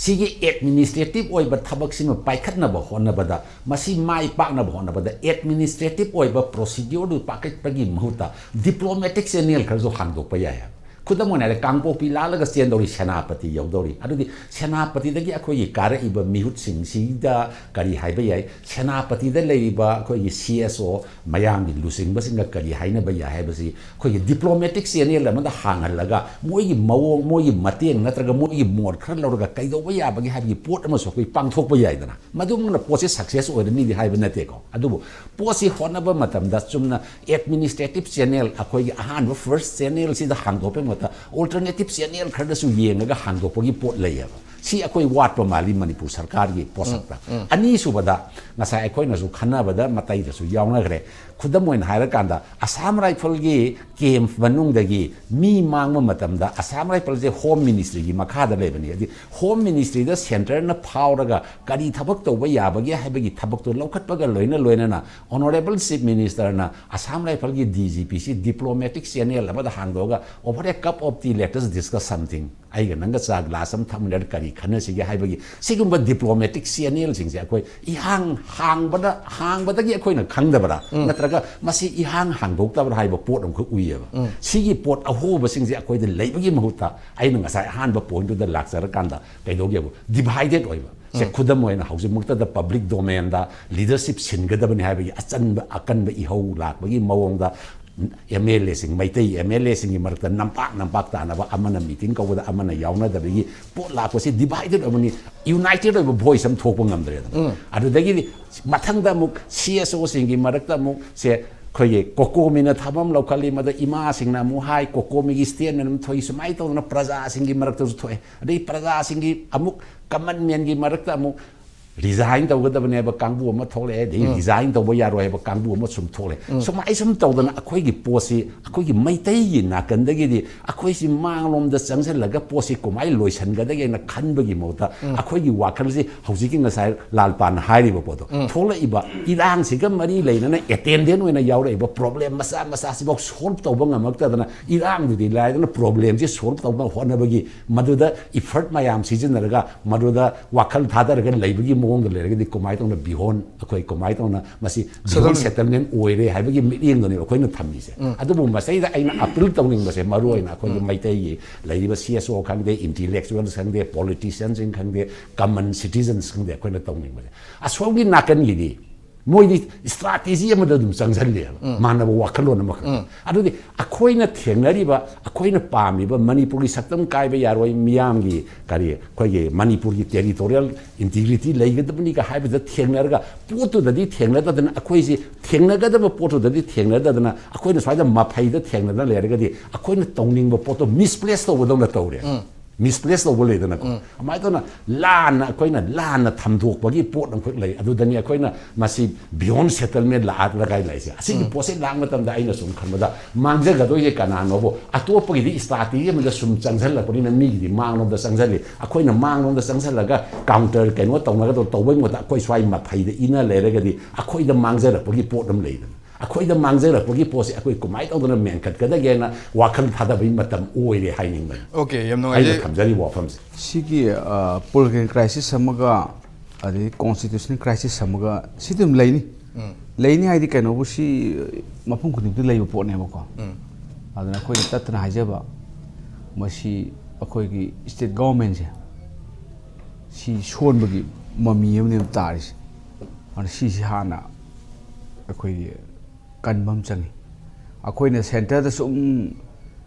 ꯁꯤꯒꯤ ꯑꯦꯗꯃꯤꯅꯤꯁꯇ꯭ꯔꯦꯇꯤꯚ ꯑꯣꯏꯕ ꯊꯕꯛꯁꯤꯃ ꯄꯥꯏꯈꯠꯅꯕ ꯍꯣꯠꯅꯕꯗ, ꯃꯁꯤ ꯃꯥꯏ ꯄꯥꯛꯅꯕ ꯍꯣꯠꯅꯕꯗ ꯑꯦꯗꯃꯤꯅꯤꯁꯇ꯭ꯔꯦꯇꯤꯚ ꯑꯣꯏꯕ ꯄ꯭ꯔꯣꯁꯤꯗ꯭ꯌꯣꯔꯗꯨ ꯄꯥꯏꯈꯠꯄꯒꯤ ꯃꯍꯨꯠꯇ ꯗꯤꯄ꯭ꯂꯣꯃꯦꯇꯤꯛ ꯆꯦꯅꯦꯜ ꯈꯔꯁꯨ ꯍꯥꯡꯗꯣꯛꯄ ꯌꯥꯏ ꯍꯥꯏꯕ꯫ ꯈꯨꯗꯝ ꯑꯣꯏꯅ ꯍꯥꯏꯔꯦ, ꯀꯥꯡꯄꯣꯛꯄꯤ ꯂꯥꯜꯂꯒ ꯆꯦꯟꯗꯧꯔꯤ, ꯁꯦꯅꯥꯄꯇꯤ ꯌꯧꯗꯧꯔꯤ꯫ ꯑꯗꯨꯗꯤ ꯁꯦꯅꯥꯄꯇꯤꯗꯒꯤ ꯑꯩꯈꯣꯏꯒꯤ ꯀꯥꯔꯛꯏꯕ ꯃꯤꯍꯨꯠꯁꯤꯡꯁꯤꯗ ꯀꯔꯤ ꯍꯥꯏꯕ ꯌꯥꯏ? ꯁꯦꯅꯥꯄꯇꯤꯗ ꯂꯩꯔꯤꯕ ꯑꯩꯈꯣꯏꯒꯤ ꯁꯤ ꯑꯦꯁ ꯑꯣ ꯃꯌꯥꯝꯒꯤ ꯂꯨꯆꯤꯡꯕꯁꯤꯡꯒ ꯀꯔꯤ ꯍꯥꯏꯅꯕ ꯌꯥꯏ ꯍꯥꯏꯕꯁꯤ ꯑꯩꯈꯣꯏꯒꯤ ꯗꯤꯄ꯭ꯂꯣꯃꯦꯇꯤꯛ ꯆꯦꯅꯦꯜ ꯑꯃꯗ ꯍꯥꯡꯍꯜꯂꯒ ꯃꯣꯏꯒꯤ ꯃꯑꯣꯡ, ꯃꯣꯏꯒꯤ ꯃꯇꯦꯡ ꯅꯠꯇ꯭ꯔꯒ ꯃꯣꯏꯒꯤ ꯃꯣꯠ ꯈꯔ ꯂꯧꯔꯒ ꯀꯩꯗꯧꯕ ꯌꯥꯕꯒꯦ ꯍꯥꯏꯕꯒꯤ ꯄꯣꯠ ꯑꯃꯁꯨ ꯑꯩꯈꯣꯏ ꯄꯥꯡꯊꯣꯛꯄ ꯌꯥꯏꯗꯅ꯫ ꯃꯗꯨꯃꯛꯅ ꯄꯣꯠꯁꯦ ꯁꯛꯁꯦꯁ ꯑꯣꯏꯔꯅꯤꯗꯤ ꯍꯥꯏꯕ ꯅꯠꯇꯦꯀꯣ꯫ ꯑꯗꯨꯕꯨ ꯄꯣꯠꯁꯤ ꯍꯣꯠꯅꯕ ꯃꯇꯝꯗ ꯆꯨꯝꯅ ꯑꯦꯗꯃꯤꯅꯤꯁꯇ꯭ꯔꯦꯇꯤꯚ ꯆꯦꯅꯦꯜ, ꯑꯩꯈꯣꯏꯒꯤ ꯑꯍꯥꯟꯕ ꯐꯥꯔꯁ ꯆꯦꯅꯦꯜꯁꯤꯗ ꯍꯥꯡꯗꯣꯛꯄꯒꯤ ꯃꯍꯨꯠꯇ ꯑꯣꯜꯇꯔꯅꯦꯇꯤꯚ ꯆꯦꯅꯦꯜ ꯈꯔꯗꯁꯨ ꯌꯦꯡꯉꯒ ꯍꯥꯡꯗꯣꯛꯄꯒꯤ ꯄꯣꯠ ꯂꯩꯌꯦꯕ꯫ ꯁꯤ ꯑꯩꯈꯣꯏ ꯋꯥꯠꯄ ꯃꯥꯜꯂꯤ ꯃꯅꯤꯄꯨꯔ ꯁꯔꯀꯥꯔꯒꯤ ꯄꯣꯠꯁꯛꯇ꯫ ꯑꯅꯤꯁꯨꯕꯗ, ꯉꯁꯥꯏ ꯑꯩꯈꯣꯏꯅꯁꯨ ꯈꯟꯅꯕꯗ ꯃꯇꯩꯗꯁꯨ ꯌꯥꯎꯅꯈ꯭ꯔꯦ꯫ ꯈꯨꯗꯝ ꯑꯣꯏꯅ ꯍꯥꯏꯔꯀꯥꯟꯗ, ꯑꯁꯥꯝ ꯔꯥꯏꯐꯜꯒꯤ ꯀꯦꯝꯞ ꯃꯅꯨꯡꯗꯒꯤ ꯃꯤ ꯃꯥꯡꯕ ꯃꯇꯝꯗ, ꯑꯁꯥꯝ ꯔꯥꯏꯐꯜꯁꯦ ꯍꯣꯝ ꯃꯤꯅꯤꯁꯇ꯭ꯔꯤꯒꯤ ꯃꯈꯥꯗ ꯂꯩꯕꯅꯤ꯫ ꯍꯥꯏꯗꯤ ꯍꯣꯝ ꯃꯤꯅꯤꯁꯇ꯭ꯔꯤꯗ ꯁꯦꯟꯇꯔꯅ ꯐꯥꯎꯔꯒ ꯀꯔꯤ ꯊꯕꯛ ꯇꯧꯕ ꯌꯥꯕꯒꯦ ꯍꯥꯏꯕꯒꯤ ꯊꯕꯛꯇꯣ ꯂꯧꯈꯠꯄꯒ ꯂꯣꯏꯅ ꯂꯣꯏꯅꯅ honourable chief ꯃꯤꯅꯤꯁꯇꯔꯅ Assam ꯔꯥꯏꯐꯜꯒꯤ D G ꯄꯤꯁꯤ diplomatic channel ꯑꯃꯗ ꯍꯥꯡꯗꯣꯛꯑꯒ, "Over a cup of tea, let us discuss something." ꯑꯩꯒ ꯅꯪꯒ ꯆꯥ ꯒ꯭ꯂꯥꯁ ꯑꯃ ꯊꯛꯃꯤꯟꯅꯔꯒ ꯀꯔꯤ ꯈꯟꯅꯁꯤꯒꯦ ꯍꯥꯏꯕꯒꯤ ꯁꯤꯒꯨꯝꯕ ꯗꯤꯄ꯭ꯂꯣꯃꯦꯇꯤꯛ ꯆꯦꯅꯦꯜꯁꯤꯡꯁꯦ ꯑꯩꯈꯣꯏ ꯏꯍꯥꯡ ꯍꯥꯡꯕꯗ, ꯍꯥꯡꯕꯗꯒꯤ ꯑꯩꯈꯣꯏꯅ ꯈꯪꯗꯕ꯭ꯔꯥ, ꯅꯠꯇ꯭ꯔꯒ ꯃꯁꯤ ꯏꯍꯥꯡ ꯍꯥꯡꯗꯣꯛꯇꯕ꯭ꯔꯥ ꯍꯥꯏꯕ ꯄꯣꯠ ꯑꯃꯈꯛ ꯎꯏꯌꯦꯕ꯫ ꯁꯤꯒꯤ ꯄꯣꯠ ꯑꯍꯣꯕꯁꯤꯡꯁꯦ ꯑꯩꯈꯣꯏꯗ ꯂꯩꯕꯒꯤ ꯃꯍꯨꯠꯇ, ꯑꯩꯅ ꯉꯁꯥꯏ ꯑꯍꯥꯟꯕ ꯄꯣꯏꯟꯠꯇꯨꯗ ꯂꯥꯛꯆꯔꯀꯥꯟꯗ ꯀꯩꯗꯧꯒꯦꯕꯨ, ꯗꯤꯚꯥꯏꯗꯦꯠ ꯑꯣꯏꯕ꯫ ꯁꯦ, ꯈꯨꯗꯝ ꯑꯣꯏꯅ ꯍꯧꯖꯤꯛꯃꯛꯇꯗ ꯄꯕ꯭ꯂꯤꯛ ꯗꯣꯃꯦꯟꯗ ꯂꯤꯗꯔꯁꯤꯞ ꯁꯤꯟꯒꯗꯕꯅꯤ ꯍꯥꯏꯕꯒꯤ ꯑꯆꯟꯕ, ꯑꯀꯟꯕ ꯏꯍꯧ ꯂꯥꯛꯄꯒꯤ ꯃꯑꯣꯡꯗ ꯑꯦꯝ ꯑꯦꯜ ꯑꯦꯁꯤꯡ, ꯃꯩꯇꯩ ꯑꯦꯝ ꯑꯦꯜ ꯑꯦꯁꯤꯡꯒꯤ ꯃꯔꯛꯇ ꯅꯝꯄꯥꯛ ꯅꯝꯄꯥꯛ ꯇꯥꯅꯕ, ꯑꯃꯅ ꯃꯤꯇꯤꯡ ꯀꯧꯕꯗ ꯑꯃꯅ ꯌꯥꯎꯅꯗꯕꯒꯤ ꯄꯣꯠ ꯂꯥꯛꯄꯁꯤ ꯗꯤꯚꯥꯏꯗꯦꯠ ꯑꯣꯏꯕꯅꯤ, ꯌꯨꯅꯥꯏꯇꯦꯠ ꯑꯣꯏꯕ ꯚꯣꯏꯁ ꯑꯃ ꯊꯣꯛꯄ ꯉꯝꯗ꯭ꯔꯦꯗꯅ꯫ ꯑꯗꯨꯗꯒꯤꯗꯤ ꯃꯊꯪꯗ ꯑꯃꯨꯛ ꯁꯤ ꯑꯦꯁ ꯑꯣꯁꯤꯡꯒꯤ ꯃꯔꯛꯇ ꯑꯃꯨꯛ ꯁꯦ ꯑꯩꯈꯣꯏꯒꯤ ꯀꯣꯀꯣꯃꯤꯅ ꯊꯕꯛ ꯑꯃ ꯂꯧꯈꯠꯂꯤ, ꯃꯗ ꯏꯃꯥꯁꯤꯡꯅ ꯑꯃꯨꯛ ꯍꯥꯏ, ꯀꯣꯀꯣꯃꯤꯒꯤ ꯁ꯭ꯇꯦꯠꯃꯦꯟ ꯑꯃ ꯊꯣꯛꯏ, ꯁꯨꯃꯥꯏꯅ ꯇꯧꯗꯅ ꯄ꯭ꯔꯖꯥꯁꯤꯡꯒꯤ ꯃꯔꯛꯇꯁꯨ ꯊꯣꯛꯑꯦ꯫ ꯑꯗꯩ ꯄ꯭ꯔꯖꯥꯁꯤꯡꯒꯤ ꯑꯃꯨꯛ ꯀꯃꯟ ꯃꯦꯟꯒꯤ ꯃꯔꯛꯇ ꯑꯃꯨꯛ ꯔꯤꯖꯥꯏꯟ ꯇꯧꯒꯗꯕꯅꯦꯕ ꯀꯥꯡꯕꯨ ꯑꯃ ꯊꯣꯛꯂꯛꯑꯦ, ꯑꯗꯒꯤ ꯔꯤꯖꯥꯏꯟ ꯇꯧꯕ ꯌꯥꯔꯣꯏ ꯍꯥꯏꯕ ꯀꯥꯡꯕꯨ ꯑꯃ ꯁꯨꯝ ꯊꯣꯛꯂꯛꯑꯦ꯫ ꯁꯨꯃꯥꯏꯅ ꯁꯨꯝ ꯇꯧꯗꯅ ꯑꯩꯈꯣꯏꯒꯤ ꯄꯣꯠꯁꯤ ꯑꯩꯈꯣꯏꯒꯤ ꯃꯩꯇꯩꯒꯤ ꯅꯥꯀꯟꯗꯒꯤꯗꯤ ꯑꯩꯈꯣꯏꯁꯤ ꯃꯥꯡꯂꯣꯝꯗ ꯆꯪꯁꯤꯜꯂꯒ ꯄꯣꯠꯁꯤ ꯀꯃꯥꯏꯅ ꯂꯣꯏꯁꯤꯟꯒꯗꯒꯦꯅ ꯈꯟꯕꯒꯤ ꯃꯍꯨꯠꯇ ꯑꯩꯈꯣꯏꯒꯤ ꯋꯥꯈꯜꯁꯤ ꯍꯧꯖꯤꯛꯀꯤ ꯉꯁꯥꯏ ꯂꯥꯜꯄꯥꯅ ꯍꯥꯏꯔꯤꯕ ꯄꯣꯠꯇꯣ, ꯊꯣꯛꯂꯛꯏꯕ ꯏꯔꯥꯡꯁꯤꯒ ꯃꯔꯤ ꯂꯩꯅꯅ ꯑꯦꯇꯦꯟꯗꯦꯟ ꯑꯣꯏꯅ ꯌꯥꯎꯔꯛꯏꯕ ꯄ꯭ꯔꯣꯕ꯭ꯂꯦꯝ ꯃꯆꯥ ꯃꯆꯥꯁꯤꯐꯥꯎ ꯁꯣꯜꯕ ꯇꯧꯕ ꯉꯝꯃꯛꯇꯗꯅ, ꯏꯔꯥꯡꯗꯨꯗꯤ ꯂꯥꯏꯗꯅ ꯄ꯭ꯔꯣꯕ꯭ꯂꯦꯝꯁꯤ ꯁꯣꯜꯕ ꯇꯧꯅꯕ ꯍꯣꯠꯅꯕꯒꯤ ꯃꯗꯨꯗ ꯏꯐꯔꯠ ꯃꯌꯥꯝ ꯁꯤꯖꯤꯟꯅꯔꯒ ꯃꯗꯨꯗ ꯋꯥꯈꯜ ꯊꯥꯗꯔꯒ ꯂꯩꯕꯒꯤ ꯃꯑꯣꯡꯗ ꯂꯩꯔꯒꯗꯤ ꯀꯃꯥꯏꯅ ꯇꯧꯅ ꯕꯤꯍꯣꯟ ꯑꯩꯈꯣꯏ ꯀꯃꯥꯏꯅ ꯇꯧꯅ ꯃꯁꯤ ꯕꯤꯍꯣꯟ ꯁꯦꯇꯜꯃꯦꯟ ꯑꯣꯏꯔꯦ ꯍꯥꯏꯕꯒꯤ ꯃꯤꯠꯌꯦꯡꯗꯨꯅꯦꯕ ꯑꯩꯈꯣꯏꯅ ꯊꯝꯃꯤꯁꯦ꯫ ꯑꯗꯨꯕꯨ ꯃꯁꯤꯗ ꯑꯩꯅ ꯑꯄꯤꯜ ꯇꯧꯅꯤꯡꯕꯁꯦ ꯃꯔꯨ ꯑꯣꯏꯅ ꯑꯩꯈꯣꯏꯒꯤ ꯃꯩꯇꯩꯒꯤ ꯂꯩꯔꯤꯕ ꯁꯤ ꯑꯦꯁ ꯑꯣ ꯈꯪꯗꯦ, ꯏꯟꯇꯤꯂꯦꯛꯆꯨꯋꯦꯜꯁ ꯈꯪꯗꯦ, ꯄꯣꯂꯤꯇꯤꯁꯤꯌꯟꯁꯤꯡ ꯈꯪꯗꯦ, ꯀꯃꯟ ꯁꯤꯇꯤꯖꯟꯁ ꯈꯪꯗꯦ, ꯑꯩꯈꯣꯏꯅ ꯇꯧꯅꯤꯡꯕꯁꯦ ꯑꯁꯣꯝꯒꯤ ꯅꯥꯀꯟꯒꯤꯗꯤ ꯃꯣꯏꯗꯤ ꯏꯁꯇ꯭ꯔꯥꯇꯦꯖꯤ ꯑꯃꯗ ꯑꯗꯨꯝ ꯆꯪꯁꯤꯜꯂꯦꯕ, ꯃꯥꯟꯅꯕ ꯋꯥꯈꯜꯂꯣꯟ ꯑꯃꯈꯛ꯫ ꯑꯗꯨꯗꯤ ꯑꯩꯈꯣꯏꯅ ꯊꯦꯡꯅꯔꯤꯕ, ꯑꯩꯈꯣꯏꯅ ꯄꯥꯝꯃꯤꯕ ꯃꯅꯤꯄꯨꯔꯒꯤ ꯁꯛꯇꯝ ꯀꯥꯏꯕ ꯌꯥꯔꯣꯏ, ꯃꯤꯌꯥꯝꯒꯤ ꯀꯔꯤ, ꯑꯩꯈꯣꯏꯒꯤ ꯃꯅꯤꯄꯨꯔꯒꯤ ꯇꯦꯔꯤꯇꯣꯔꯤꯌꯦꯜ ꯏꯟꯇꯤꯒ꯭ꯔꯤꯇꯤ ꯂꯩꯒꯗꯕꯅꯤꯒ ꯍꯥꯏꯕꯗ ꯊꯦꯡꯅꯔꯒ, ꯄꯣꯠꯇꯨꯗꯗꯤ ꯊꯦꯡꯅꯗꯗꯅ, ꯑꯩꯈꯣꯏꯁꯤ ꯊꯦꯡꯅꯒꯗꯕ ꯄꯣꯠꯇꯨꯗꯗꯤ ꯊꯦꯡꯅꯗꯗꯅ, ꯑꯩꯈꯣꯏꯅ ꯁ꯭ꯋꯥꯏꯗ ꯃꯐꯩꯗ ꯊꯦꯡꯅꯗꯅ ꯂꯩꯔꯒꯗꯤ ꯑꯩꯈꯣꯏꯅ ꯇꯧꯅꯤꯡꯕ ꯄꯣꯠꯇꯣ ꯃꯤꯁꯄ꯭ꯂꯦꯁ ꯇꯧꯕꯗꯧꯅ ꯇꯧꯔꯦ꯫ ꯃꯤꯁꯄ꯭ꯂꯦꯁ ꯇꯧꯕ ꯂꯩꯗꯅꯀꯣ꯫ ꯑꯗꯨꯃꯥꯏꯅ ꯇꯧꯅ ꯂꯥꯟꯅ, ꯑꯩꯈꯣꯏꯅ ꯂꯥꯟꯅ ꯊꯝꯗꯣꯛꯄꯒꯤ ꯄꯣꯠ ꯑꯃꯈꯛ ꯂꯩ꯫ ꯑꯗꯨꯗꯅꯤ ꯑꯩꯈꯣꯏꯅ ꯃꯁꯤ ꯕꯤꯌꯣꯟ ꯁꯦꯇꯜꯃꯦꯟ ꯂꯥꯛꯑꯗ꯭ꯔꯒ ꯂꯩꯁꯦ꯫ ꯑꯁꯤꯒꯤ ꯄꯣꯠꯁꯦ ꯂꯥꯛꯄ ꯃꯇꯝꯗ ꯑꯩꯅ ꯁꯨꯝ ꯈꯟꯕꯗ ꯃꯥꯡꯖꯒꯗꯣꯏꯁꯦ ꯀꯅꯥꯅꯣꯕꯨ? ꯑꯇꯣꯞꯄꯒꯤꯗꯤ ꯏꯁꯇ꯭ꯔꯥꯇꯦꯖꯤ ꯑꯃꯗ ꯁꯨꯝ ꯆꯪꯁꯤꯜꯂꯛꯄꯅꯤꯅ ꯃꯤꯒꯤꯗꯤ ꯃꯥꯡꯂꯣꯝꯗ ꯆꯪꯁꯤꯜꯂꯤ꯫ ꯑꯩꯈꯣꯏꯅ ꯃꯥꯡꯂꯣꯝꯗ ꯆꯪꯁꯤꯜꯂꯒ ꯀꯥꯎꯟꯇꯔ ꯀꯩꯅꯣ ꯇꯧꯅꯒꯗꯧ ꯇꯧꯕꯩ ꯃꯍꯨꯠꯇ ꯑꯩꯈꯣꯏ ꯁ꯭ꯋꯥꯏ ꯃꯐꯩꯗ ꯏꯟꯅ ꯂꯩꯔꯒꯗꯤ ꯑꯩꯈꯣꯏꯗ ꯃꯥꯡꯖꯔꯛꯄꯒꯤ ꯄꯣꯠ ꯑꯃ ꯂꯩꯗꯅ꯫ ꯑꯩꯈꯣꯏꯗ ꯃꯥꯡꯖꯔꯛꯄꯒꯤ ꯄꯣꯠꯁꯦ ꯑꯩꯈꯣꯏ ꯀꯃꯥꯏꯅ ꯇꯧꯗꯅ ꯃꯦꯟꯈꯠꯀꯗꯒꯦꯅ ꯋꯥꯈꯜ ꯊꯥꯗꯕꯒꯤ ꯃꯇꯝ ꯑꯣꯏꯔꯦ ꯍꯥꯏꯅꯤꯡꯕꯅꯤ꯫ ꯑꯣꯀꯦ, ꯌꯥꯝ ꯑꯩꯅ ꯅꯨꯡꯉꯥꯏꯖꯩ꯫ ꯊꯝꯖꯔꯤꯕ ꯋꯥꯐꯝꯁꯦ꯫ ꯁꯤꯒꯤ ꯄꯣꯂꯤꯇꯤꯀꯦꯜ ꯀ꯭ꯔꯥꯏꯁꯤꯁ ꯑꯃꯒ ꯑꯗꯩ ꯀꯣꯟꯁꯇꯤꯇ꯭ꯌꯨꯁꯅꯦꯜ ꯀ꯭ꯔꯥꯏꯁꯤꯁ ꯑꯃꯒ ꯁꯤ ꯑꯗꯨꯝ ꯂꯩꯅꯤ꯫ ꯂꯩꯅꯤ ꯍꯥꯏꯗꯤ ꯀꯩꯅꯣꯕꯨ ꯁꯤ ꯃꯐꯝ ꯈꯨꯗꯤꯡꯃꯛꯇ ꯂꯩꯕ ꯄꯣꯠꯅꯦꯕꯀꯣ꯫ ꯑꯗꯨꯅ ꯑꯩꯈꯣꯏꯅ ꯇꯠꯇꯅ ꯍꯥꯏꯖꯕ, ꯃꯁꯤ ꯑꯩꯈꯣꯏꯒꯤ ꯁ꯭ꯇꯦꯠ ꯒꯣꯚꯔꯟꯃꯦꯟꯁꯦ ꯁꯤ ꯁꯣꯟꯕꯒꯤ ꯃꯃꯤ ꯑꯃꯅꯦꯕ ꯇꯥꯔꯤꯁꯦ꯫ ꯑꯗꯨꯅ ꯁꯤꯁꯤ ꯍꯥꯟꯅ ꯑꯩꯈꯣꯏꯒꯤ ꯀꯟꯕ ꯑꯃ ꯆꯪꯉꯤ꯫ ꯑꯩꯈꯣꯏꯅ ꯁꯦꯟꯇꯔꯗ ꯁꯨꯝ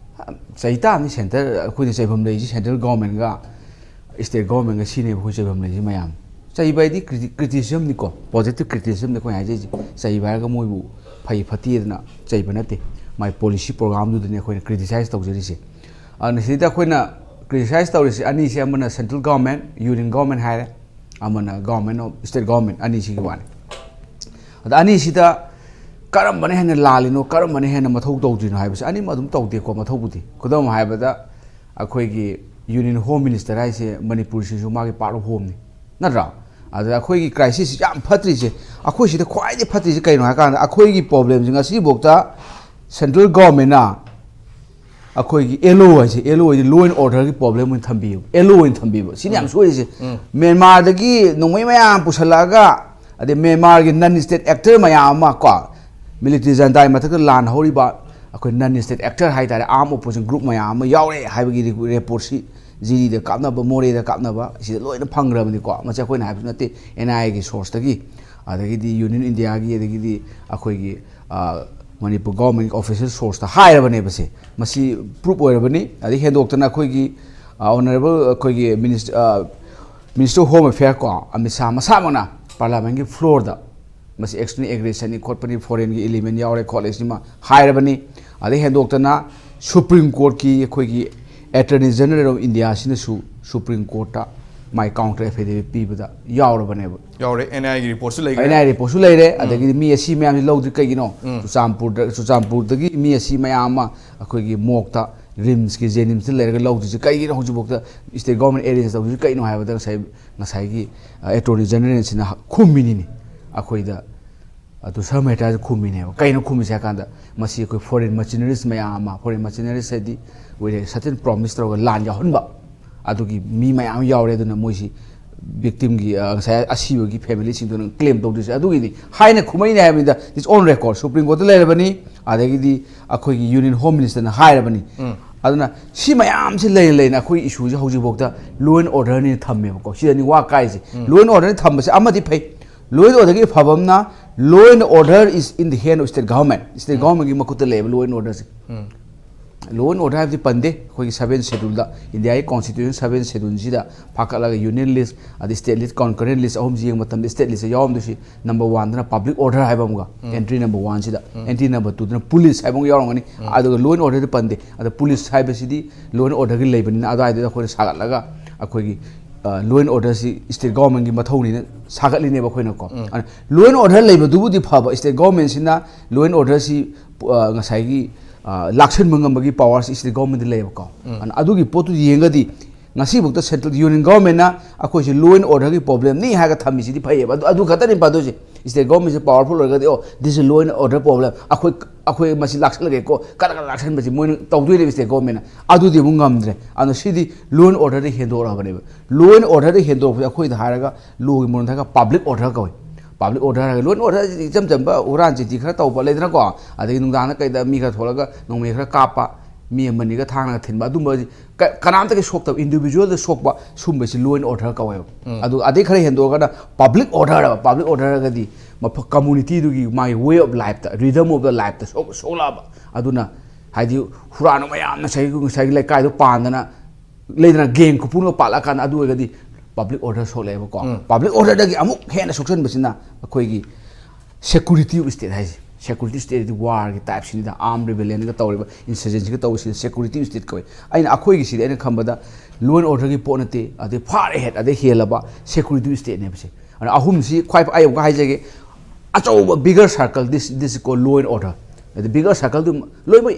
ꯆꯩ ꯇꯥꯕꯅꯤ, ꯁꯦꯟꯇꯔ ꯑꯩꯈꯣꯏꯅ ꯆꯩꯐꯝ ꯂꯩꯔꯤꯁꯤ ꯁꯦꯟꯇ꯭ꯔꯦꯜ ꯒꯣꯚꯔꯟꯃꯦꯟꯒ ꯁ꯭ꯇꯦꯠ ꯒꯣꯚꯔꯟꯃꯦꯟꯒ ꯁꯤꯅꯦꯕ ꯑꯩꯈꯣꯏ ꯆꯩꯐꯝ ꯂꯩꯔꯤꯁꯤ ꯃꯌꯥꯝ꯫ ꯆꯩꯕ ꯍꯥꯏꯗꯤ ꯀ꯭ꯔꯤꯇꯤꯁꯤꯖꯝꯅꯤꯀꯣ, ꯄꯣꯖꯤꯇꯤꯚ ꯀ꯭ꯔꯤꯇꯤꯁꯤꯖꯝꯅꯤ ꯑꯩꯈꯣꯏꯅ ꯍꯥꯏꯖꯩꯁꯦ꯫ ꯆꯩꯕ ꯍꯥꯏꯔꯒ ꯃꯣꯏꯕꯨ ꯐꯩ ꯐꯠꯇꯦꯗꯅ ꯆꯩꯕ ꯅꯠꯇꯦ, ꯃꯥꯏ ꯄꯣꯂꯤꯁꯤ ꯄ꯭ꯔꯣꯒ꯭ꯔꯥꯝꯗꯨꯗꯅꯤ ꯑꯩꯈꯣꯏꯅ ꯀ꯭ꯔꯤꯇꯤꯁꯥꯏꯁ ꯇꯧꯖꯔꯤꯁꯦ꯫ ꯑꯗꯨꯅ ꯁꯤꯗ ꯑꯩꯈꯣꯏꯅ ꯀ꯭ꯔꯤꯇꯤꯁꯥꯏꯁ ꯇꯧꯔꯤꯁꯦ ꯑꯅꯤꯁꯦ, ꯑꯃꯅ ꯁꯦꯟꯇ꯭ꯔꯦꯜ ꯒꯣꯚꯔꯟꯃꯦꯟ, ꯌꯨꯅꯤꯌꯟ ꯒꯣꯚꯔꯟꯃꯦꯟ ꯍꯥꯏꯔꯦ, ꯑꯃꯅ government of state government, ꯑꯅꯤꯁꯤꯒꯤ ꯋꯥꯅꯤ꯫ ꯑꯗ ꯑꯅꯤꯁꯤꯗ ꯀꯔꯝꯕꯅ ꯍꯦꯟꯅ ꯂꯥꯜꯂꯤꯅꯣ, ꯀꯔꯝꯕꯅ ꯍꯦꯟꯅ ꯃꯊꯧ ꯇꯧꯗ꯭ꯔꯤꯅꯣ ꯍꯥꯏꯕꯁꯦ ꯑꯅꯤꯃꯛ ꯑꯗꯨꯝ ꯇꯧꯗꯦꯀꯣ, ꯃꯊꯧꯕꯨꯗꯤ꯫ ꯈꯨꯗꯝ ꯍꯥꯏꯕꯗ, ꯑꯩꯈꯣꯏꯒꯤ Union Home Minister ꯍꯥꯏꯁꯦ ꯃꯅꯤꯄꯨꯔꯁꯤꯁꯨ ꯃꯥꯒꯤ part of homeꯅꯤ, ꯅꯠꯇ꯭ꯔꯥ? ꯑꯗ ꯑꯩꯈꯣꯏꯒꯤ crisis ꯌꯥꯝ ꯐꯠꯇ꯭ꯔꯤꯁꯦ, ꯑꯩꯈꯣꯏ ꯁꯤꯗ ꯈ꯭ꯋꯥꯏꯗꯒꯤ ꯐꯠꯇ꯭ꯔꯤꯁꯦ ꯀꯩꯅꯣ ꯍꯥꯏꯀꯥꯟꯗ, ꯑꯩꯈꯣꯏꯒꯤ problemꯁꯦ ꯉꯁꯤꯐꯥꯎꯗ central governmentꯅ ꯑꯩꯈꯣꯏꯒꯤ L O ꯍꯥꯏꯁꯦ, L O ꯍꯥꯏꯁꯦ law and orderꯒꯤ problem ꯑꯣꯏꯅ ꯊꯝꯕꯤꯌꯦꯕ, L O ꯑꯣꯏꯅ ꯊꯝꯕꯤꯕ꯫ ꯁꯤꯅ ꯌꯥꯝ ꯁꯣꯏꯔꯤꯁꯦ꯫ ꯃ꯭ꯌꯥꯟꯃꯥꯔꯗꯒꯤ ꯅꯣꯡꯃꯩ ꯃꯌꯥꯝ ꯄꯨꯁꯜꯂꯛꯑꯒ, ꯑꯗꯩ ꯃ꯭ꯌꯥꯟꯃꯥꯔꯒꯤ non state actor ꯃꯌꯥꯝ ꯑꯃ ꯀꯣ, military juntaꯒꯤ ꯃꯊꯛꯇ ꯂꯥꯟ ꯍꯧꯔꯤꯕ ꯑꯩꯈꯣꯏ non state actor ꯍꯥꯏꯇꯥꯔꯦ, armed opposition group ꯃꯌꯥꯝ ꯑꯃ ꯌꯥꯎꯔꯦ ꯍꯥꯏꯕꯒꯤ reportꯁꯤ, ꯖꯤꯔꯤꯗ ꯀꯥꯞꯅꯕ, ꯃꯣꯔꯦꯗ ꯀꯥꯞꯅꯕ, ꯁꯤꯗ ꯂꯣꯏꯅ ꯐꯪꯈ꯭ꯔꯕꯅꯤꯀꯣ꯫ ꯃꯁꯤ ꯑꯩꯈꯣꯏꯅ ꯍꯥꯏꯕꯁꯨ ꯅꯠꯇꯦ, N I Aꯒꯤ sourceꯇꯒꯤ, ꯑꯗꯒꯤꯗꯤ Union Indiaꯒꯤ, ꯑꯗꯒꯤꯗꯤ ꯑꯩꯈꯣꯏꯒꯤ, ꯑ, ꯃꯅꯤꯄꯨꯔ government official sourceꯇ ꯍꯥꯏꯔꯕꯅꯦꯕ꯫ ꯁꯦ ꯃꯁꯤ proof ꯑꯣꯏꯔꯕꯅꯤ꯫ ꯑꯗꯩ ꯍꯦꯟꯗꯣꯛꯇꯅ ꯑꯩꯈꯣꯏꯒꯤ, ꯑ, honourable ꯑꯩꯈꯣꯏꯒꯤ minister, ꯑ, Minister of Home Affair ꯀꯣ, ꯑꯃꯤꯠ ꯁꯥꯍ ꯃꯁꯥꯃꯛꯅ parliamentꯀꯤ floorꯗ ꯃꯁꯤ external aggressionꯅꯤ ꯈꯣꯠꯄꯅꯤ, foreignꯒꯤ element ꯌꯥꯎꯔꯦ ꯈꯣꯠꯂꯦ ꯁꯤꯃ ꯍꯥꯏꯔꯕꯅꯤ꯫ ꯑꯗꯩ ꯍꯦꯟꯗꯣꯛꯇꯅ Supreme Courtꯀꯤ ꯑꯩꯈꯣꯏꯒꯤ Attorney General of Indiaꯁꯤꯅꯁꯨ Supreme Courtꯇ my counter affidavit ꯄꯤꯕꯗ ꯌꯥꯎꯔꯕꯅꯦꯕ꯫ ꯌꯥꯎꯔꯦ, N I Aꯒꯤ reportꯁꯨ ꯂꯩꯈ꯭ꯔꯦ꯫ N I A reportꯁꯨ ꯂꯩꯔꯦ꯫ ꯑꯗꯒꯤꯗꯤ ꯃꯤ ꯑꯁꯤ ꯃꯌꯥꯝꯁꯤ ꯂꯧꯗ꯭ꯔꯤ ꯀꯩꯒꯤꯅꯣ? ꯆꯨꯔꯆꯥꯟꯄꯨꯔꯗ, ꯆꯨꯔꯆꯥꯟꯄꯨꯔꯗꯒꯤ ꯃꯤ ꯑꯁꯤ ꯃꯌꯥꯝ ꯑꯃ ꯑꯩꯈꯣꯏꯒꯤ ꯃꯣꯛꯇ, RIMSꯀꯤ, JNIMSꯇ ꯂꯩꯔꯒ ꯂꯧꯗ꯭ꯔꯤꯁꯤ ꯀꯩꯒꯤꯅꯣ? ꯍꯧꯖꯤꯛꯐꯥꯎꯗ state government arrange ꯇꯧꯗ꯭ꯔꯤꯁꯤ ꯀꯩꯅꯣ ꯍꯥꯏꯕꯗ ꯉꯁꯥꯏ, ꯉꯁꯥꯏꯒꯤ, ꯑ, Attorney Generalꯁꯤꯅ ꯈꯨꯝꯃꯤꯅꯤꯅꯤ ꯑꯩꯈꯣꯏꯗ꯫ ꯑꯗꯨ ꯁꯔꯃ ꯃꯦꯍꯇꯥꯁꯦ ꯈꯨꯝꯃꯤꯅꯦꯕ꯫ ꯀꯩꯅꯣ ꯈꯨꯝꯃꯤꯁꯦ ꯍꯥꯏ ꯀꯥꯟꯗ, ꯃꯁꯤ ꯑꯩꯈꯣꯏ foreign mercenaries ꯃꯌꯥꯝ ꯑꯃ, foreign mercenaries ꯍꯥꯏꯗꯤ ꯑꯩꯈꯣꯏ certain promise ꯇꯧꯔꯒ ꯂꯥꯟ ꯌꯥꯎꯍꯟꯕ, ꯑꯗꯨꯒꯤ ꯃꯤ ꯃꯌꯥꯝ ꯌꯥꯎꯔꯦ꯫ ꯑꯗꯨꯅ ꯃꯣꯏꯁꯤ victimꯒꯤ, ꯑ, ꯉꯁꯥꯏ ꯑꯁꯤꯕꯒꯤ familyꯁꯤꯡꯗꯨꯅ claim ꯇꯧꯗꯣꯏꯁꯦ ꯑꯗꯨꯒꯤꯅꯤ ꯍꯥꯏꯅ ꯈꯨꯝꯃꯛꯏꯅꯦ ꯍꯥꯏꯕꯅꯤꯗ꯫ It's on record, Supreme Courtꯇ ꯂꯩꯔꯕꯅꯤ, ꯑꯗꯒꯤꯗꯤ ꯑꯩꯈꯣꯏꯒꯤ Union Home Ministerꯅ ꯍꯥꯏꯔꯕꯅꯤ꯫ ꯑꯗꯨꯅ ꯁꯤ ꯃꯌꯥꯝꯁꯤ ꯂꯩꯅ ꯂꯩꯅ ꯑꯩꯈꯣꯏ issueꯁꯦ ꯍꯧꯖꯤꯛꯐꯥꯎꯗ law and orderꯅ ꯊꯝꯃꯦꯕꯀꯣ꯫ ꯁꯤꯗꯅꯤ ꯋꯥ ꯀꯥꯏꯁꯦ꯫ Law and orderꯅ ꯊꯝꯕꯁꯦ ꯑꯃꯗꯤ ꯐꯩ, law and orderꯒꯤ ꯑꯐꯕ ꯑꯃꯅ, law and order is in the hand of state government, state governmentꯀꯤ ꯃꯈꯨꯠꯇ ꯂꯩꯌꯦꯕ law and orderꯁꯦ꯫ Law and order ꯍꯥꯏꯕꯗꯤ ꯄꯟꯗꯦ꯫ ꯑꯩꯈꯣꯏꯒꯤ seventh scheduleꯗ, Indiaꯒꯤ constitution seventh scheduleꯁꯤꯗ ꯐꯥꯀꯠꯂꯒ union list ꯑꯗꯩ state list, concurrent list ꯑꯍꯨꯝꯁꯤ ꯌꯦꯡꯕ ꯃꯇꯝꯗ state listꯁꯦ ꯌꯥꯎꯔꯝꯗꯣꯏꯁꯤ number oneꯗꯅ public order ꯍꯥꯏꯕ ꯑꯃꯒ, entry number oneꯁꯤꯗ, entry number twoꯗꯅ police ꯍꯥꯏꯕ ꯑꯃꯒ ꯌꯥꯎꯔꯝꯒꯅꯤ꯫ ꯑꯗꯨꯒ law and orderꯗꯤ ꯄꯟꯗꯦ꯫ ꯑꯗ police ꯍꯥꯏꯕꯁꯤꯗꯤ law and orderꯒꯤ ꯂꯩꯕꯅꯤꯅ ꯑꯗꯨꯋꯥꯏꯗꯨꯗ ꯑꯩꯈꯣꯏꯅ ꯁꯥꯒꯠꯂꯒ ꯑꯩꯈꯣꯏꯒꯤ ꯂꯣ ꯑꯦꯟ ꯑꯣꯔꯗꯔꯁꯤ ꯁ꯭ꯇꯦꯠ ꯒꯣꯔꯃꯦꯟꯒꯤ ꯃꯊꯧꯅꯤꯅ ꯁꯥꯒꯠꯂꯤꯅꯦꯕ ꯑꯩꯈꯣꯏꯅꯀꯣ꯫ ꯂꯣ ꯑꯦꯟ ꯑꯣꯔꯗꯔ ꯂꯩꯕꯗꯨꯕꯨꯗꯤ ꯐꯕ, ꯁ꯭ꯇꯦꯠ ꯒꯣꯔꯃꯦꯟꯁꯤꯅ ꯂꯣ ꯑꯦꯟ ꯑꯣꯔꯗꯔꯁꯤ ꯉꯁꯥꯏꯒꯤ ꯑ, ꯂꯥꯛꯁꯟꯕ ꯉꯝꯕꯒꯤ ꯄꯋꯥꯔꯁꯤ ꯁ꯭ꯇꯦꯠ ꯒꯣꯔꯃꯦꯟꯗ ꯂꯩꯌꯦꯕꯀꯣ꯫ ꯑꯗꯨꯅ ꯑꯗꯨꯒꯤ ꯄꯣꯠꯇꯨ ꯌꯦꯡꯉꯒꯗꯤ ꯉꯁꯤꯐꯥꯎꯗ ꯁꯦꯟꯇ꯭ꯔꯦꯜ ꯌꯨꯅꯤꯌꯟ ꯒꯣꯔꯃꯦꯟꯅ ꯑꯩꯈꯣꯏꯁꯦ ꯂꯣ ꯑꯦꯟ ꯑꯣꯔꯗꯔꯒꯤ ꯄ꯭ꯔꯣꯕ꯭ꯂꯦꯝꯅꯤ ꯍꯥꯏꯔꯒ ꯊꯝꯃꯤꯁꯤꯗꯤ ꯐꯩꯌꯦꯕ꯫ ꯑꯗꯨ ꯑꯗꯨ ꯈꯛꯇꯅꯤ ꯐꯗꯣꯏꯁꯦ꯫ ꯁ꯭ꯇꯦꯠ ꯒꯣꯔꯃꯦꯟꯁꯦ ꯄꯋꯥꯔꯐꯨꯜ ꯑꯣꯏꯔꯒꯗꯤ, "ꯑꯣ, this is law and order problem, ꯑꯩꯈꯣꯏ ꯑꯩꯈꯣꯏ ꯃꯁꯤ ꯂꯥꯛꯁꯜꯂꯒꯦꯀꯣ", ꯀꯔ ꯀꯔ ꯂꯥꯛꯁꯟꯕꯁꯤ ꯃꯣꯏꯅ ꯇꯧꯗꯣꯏꯅꯦꯕ ꯁ꯭ꯇꯦꯠ ꯒꯣꯔꯃꯦꯟꯅ꯫ ꯑꯗꯨꯗꯤ ꯑꯃꯨꯛ ꯉꯝꯗ꯭ꯔꯦ꯫ ꯑꯗꯨꯅ ꯁꯤꯗꯤ ꯂꯣ ꯑꯦꯟ ꯑꯣꯔꯗꯔꯗ ꯍꯦꯟꯗꯣꯔꯛꯑꯕꯅꯦꯕ꯫ ꯂꯣ ꯑꯦꯟ ꯑꯣꯔꯗꯔꯗ ꯍꯦꯟꯗꯣꯔꯛꯄꯁꯦ ꯑꯩꯈꯣꯏꯗ ꯍꯥꯏꯔꯒ ꯂꯣꯒꯤ ꯃꯔꯣꯟꯗ ꯍꯥꯏꯔꯒ ꯄꯕ꯭ꯂꯤꯛ ꯑꯣꯔꯗꯔ ꯀꯧꯏ꯫ ꯄꯕ꯭ꯂꯤꯛ ꯑꯣꯔꯗꯔ ꯍꯥꯏꯔꯒ ꯂꯣ ꯑꯦꯟ ꯑꯣꯔꯗꯔ ꯏꯆꯝ ꯆꯝꯕ ꯍꯨꯔꯥꯟ ꯆꯤꯟꯊꯤ ꯈꯔ ꯇꯧꯕ ꯂꯩꯗꯅꯀꯣ, ꯑꯗꯒꯤ ꯅꯨꯡꯗꯥꯡꯗ ꯀꯩꯗ ꯃꯤ ꯈꯔ ꯊꯣꯛꯂꯒ ꯅꯣꯡꯃꯩ ꯈꯔ ꯀꯥꯞꯄ, ꯃꯤ ꯑꯃꯅꯤꯒ ꯊꯥꯡꯅꯒ ꯊꯤꯟꯕ, ꯑꯗꯨꯝꯕ ꯀ-, ꯀꯅꯥꯝꯇꯒꯤ ꯁꯣꯛꯇꯕ, ꯏꯟꯗꯤꯕꯤꯖꯨꯋꯦꯜꯗ ꯁꯣꯛꯄ ꯁꯨꯝꯕꯁꯤ ꯂꯣ ꯑꯦꯟ ꯑꯣꯔꯗꯔ ꯀꯧꯋꯦꯕ꯫ ꯑꯗꯨ ꯑꯗꯩ ꯈꯔ ꯍꯦꯟꯗꯣꯛꯑꯒꯅ ꯄꯕ꯭ꯂꯤꯛ ꯑꯣꯔꯗꯔ ꯍꯥꯏꯕ꯫ ꯄꯕ꯭ꯂꯤꯛ ꯑꯣꯔꯗꯔ ꯍꯥꯏꯔꯒꯗꯤ ꯃꯐ-, ꯀꯝꯃꯨꯅꯤꯇꯤꯗꯨꯒꯤ ꯃꯥꯒꯤ ꯋꯦ ꯑꯣꯐ ꯂꯥꯏꯐꯇ, ꯔꯤꯗꯝ ꯑꯣꯐ ꯗ ꯂꯥꯏꯐꯇ ꯁꯣꯛ-, ꯁꯣꯛꯂꯛꯑꯕ꯫ ꯑꯗꯨꯅ ꯍꯥꯏꯗꯤ ꯍꯨꯔꯥꯟꯕ ꯃꯌꯥꯝꯅ ꯉꯁꯥꯏꯒꯤ, ꯉꯁꯥꯏꯒꯤ ꯂꯩꯀꯥꯏꯗꯣ ꯄꯥꯟꯗꯅ ꯂꯩꯗꯅ, ꯒꯦꯡ ꯈꯨꯄꯨꯅꯒ ꯄꯥꯜꯂꯛꯑꯀꯥꯟꯗ, ꯑꯗꯨ ꯑꯣꯏꯔꯒꯗꯤ ꯄꯕ꯭ꯂꯤꯛ ꯑꯣꯔꯗꯔ ꯁꯣꯛꯂꯛꯑꯦꯕꯀꯣ꯫ ꯄꯕ꯭ꯂꯤꯛ ꯑꯣꯔꯗꯔꯗꯒꯤ ꯑꯃꯨꯛ ꯍꯦꯟꯅ ꯁꯣꯛꯆꯟꯕꯁꯤꯅ ꯑꯩꯈꯣꯏꯒꯤ ꯁꯦꯀ꯭ꯌꯨꯔꯤꯇꯤ ꯑꯣꯐ ꯁ꯭ꯇꯦꯠ ꯍꯥꯏꯁꯦ꯫ ꯁꯦꯀ꯭ꯌꯨꯔꯤꯇꯤ ꯁ꯭ꯇꯦꯠ ꯍꯥꯏꯗꯤ ꯋꯥꯔꯒꯤ ꯇꯥꯏꯞꯁꯤꯅꯤꯗ, ꯑꯥꯔꯝ ꯔꯤꯕꯦꯂꯤꯌꯟꯒ ꯇꯧꯔꯤꯕ, ꯏꯟꯁꯔꯖꯦꯟꯁꯤꯒ ꯇꯧꯕꯁꯤꯗ ꯁꯦꯀ꯭ꯌꯨꯔꯤꯇꯤ ꯁ꯭ꯇꯦꯠ ꯀꯧꯏ꯫ ꯑꯩꯅ ꯑꯩꯈꯣꯏꯒꯤꯁꯤꯗꯤ ꯑꯩꯅ ꯈꯟꯕꯗ ꯂꯣ ꯑꯦꯟ ꯑꯣꯔꯗꯔꯒꯤ ꯄꯣꯠ ꯅꯠꯇꯦ, ꯑꯗꯩ ꯐꯥꯔ ꯑꯍꯦꯠ, ꯑꯗꯩ ꯍꯦꯜꯂꯕ ꯁꯦꯀ꯭ꯌꯨꯔꯤꯇꯤ ꯁ꯭ꯇꯦꯠꯅꯦꯕꯁꯦ꯫ ꯑꯗꯨꯅ ꯑꯍꯨꯝꯁꯤ ꯈ꯭ꯋꯥꯏ ꯑꯩ ꯑꯃꯨꯛꯀ ꯍꯥꯏꯖꯒꯦ, ꯑꯆꯧꯕ bigger circle, this, this is called law and order꯫ ꯑꯗ bigger circleꯗꯨ ꯂꯣꯏꯅꯃꯛ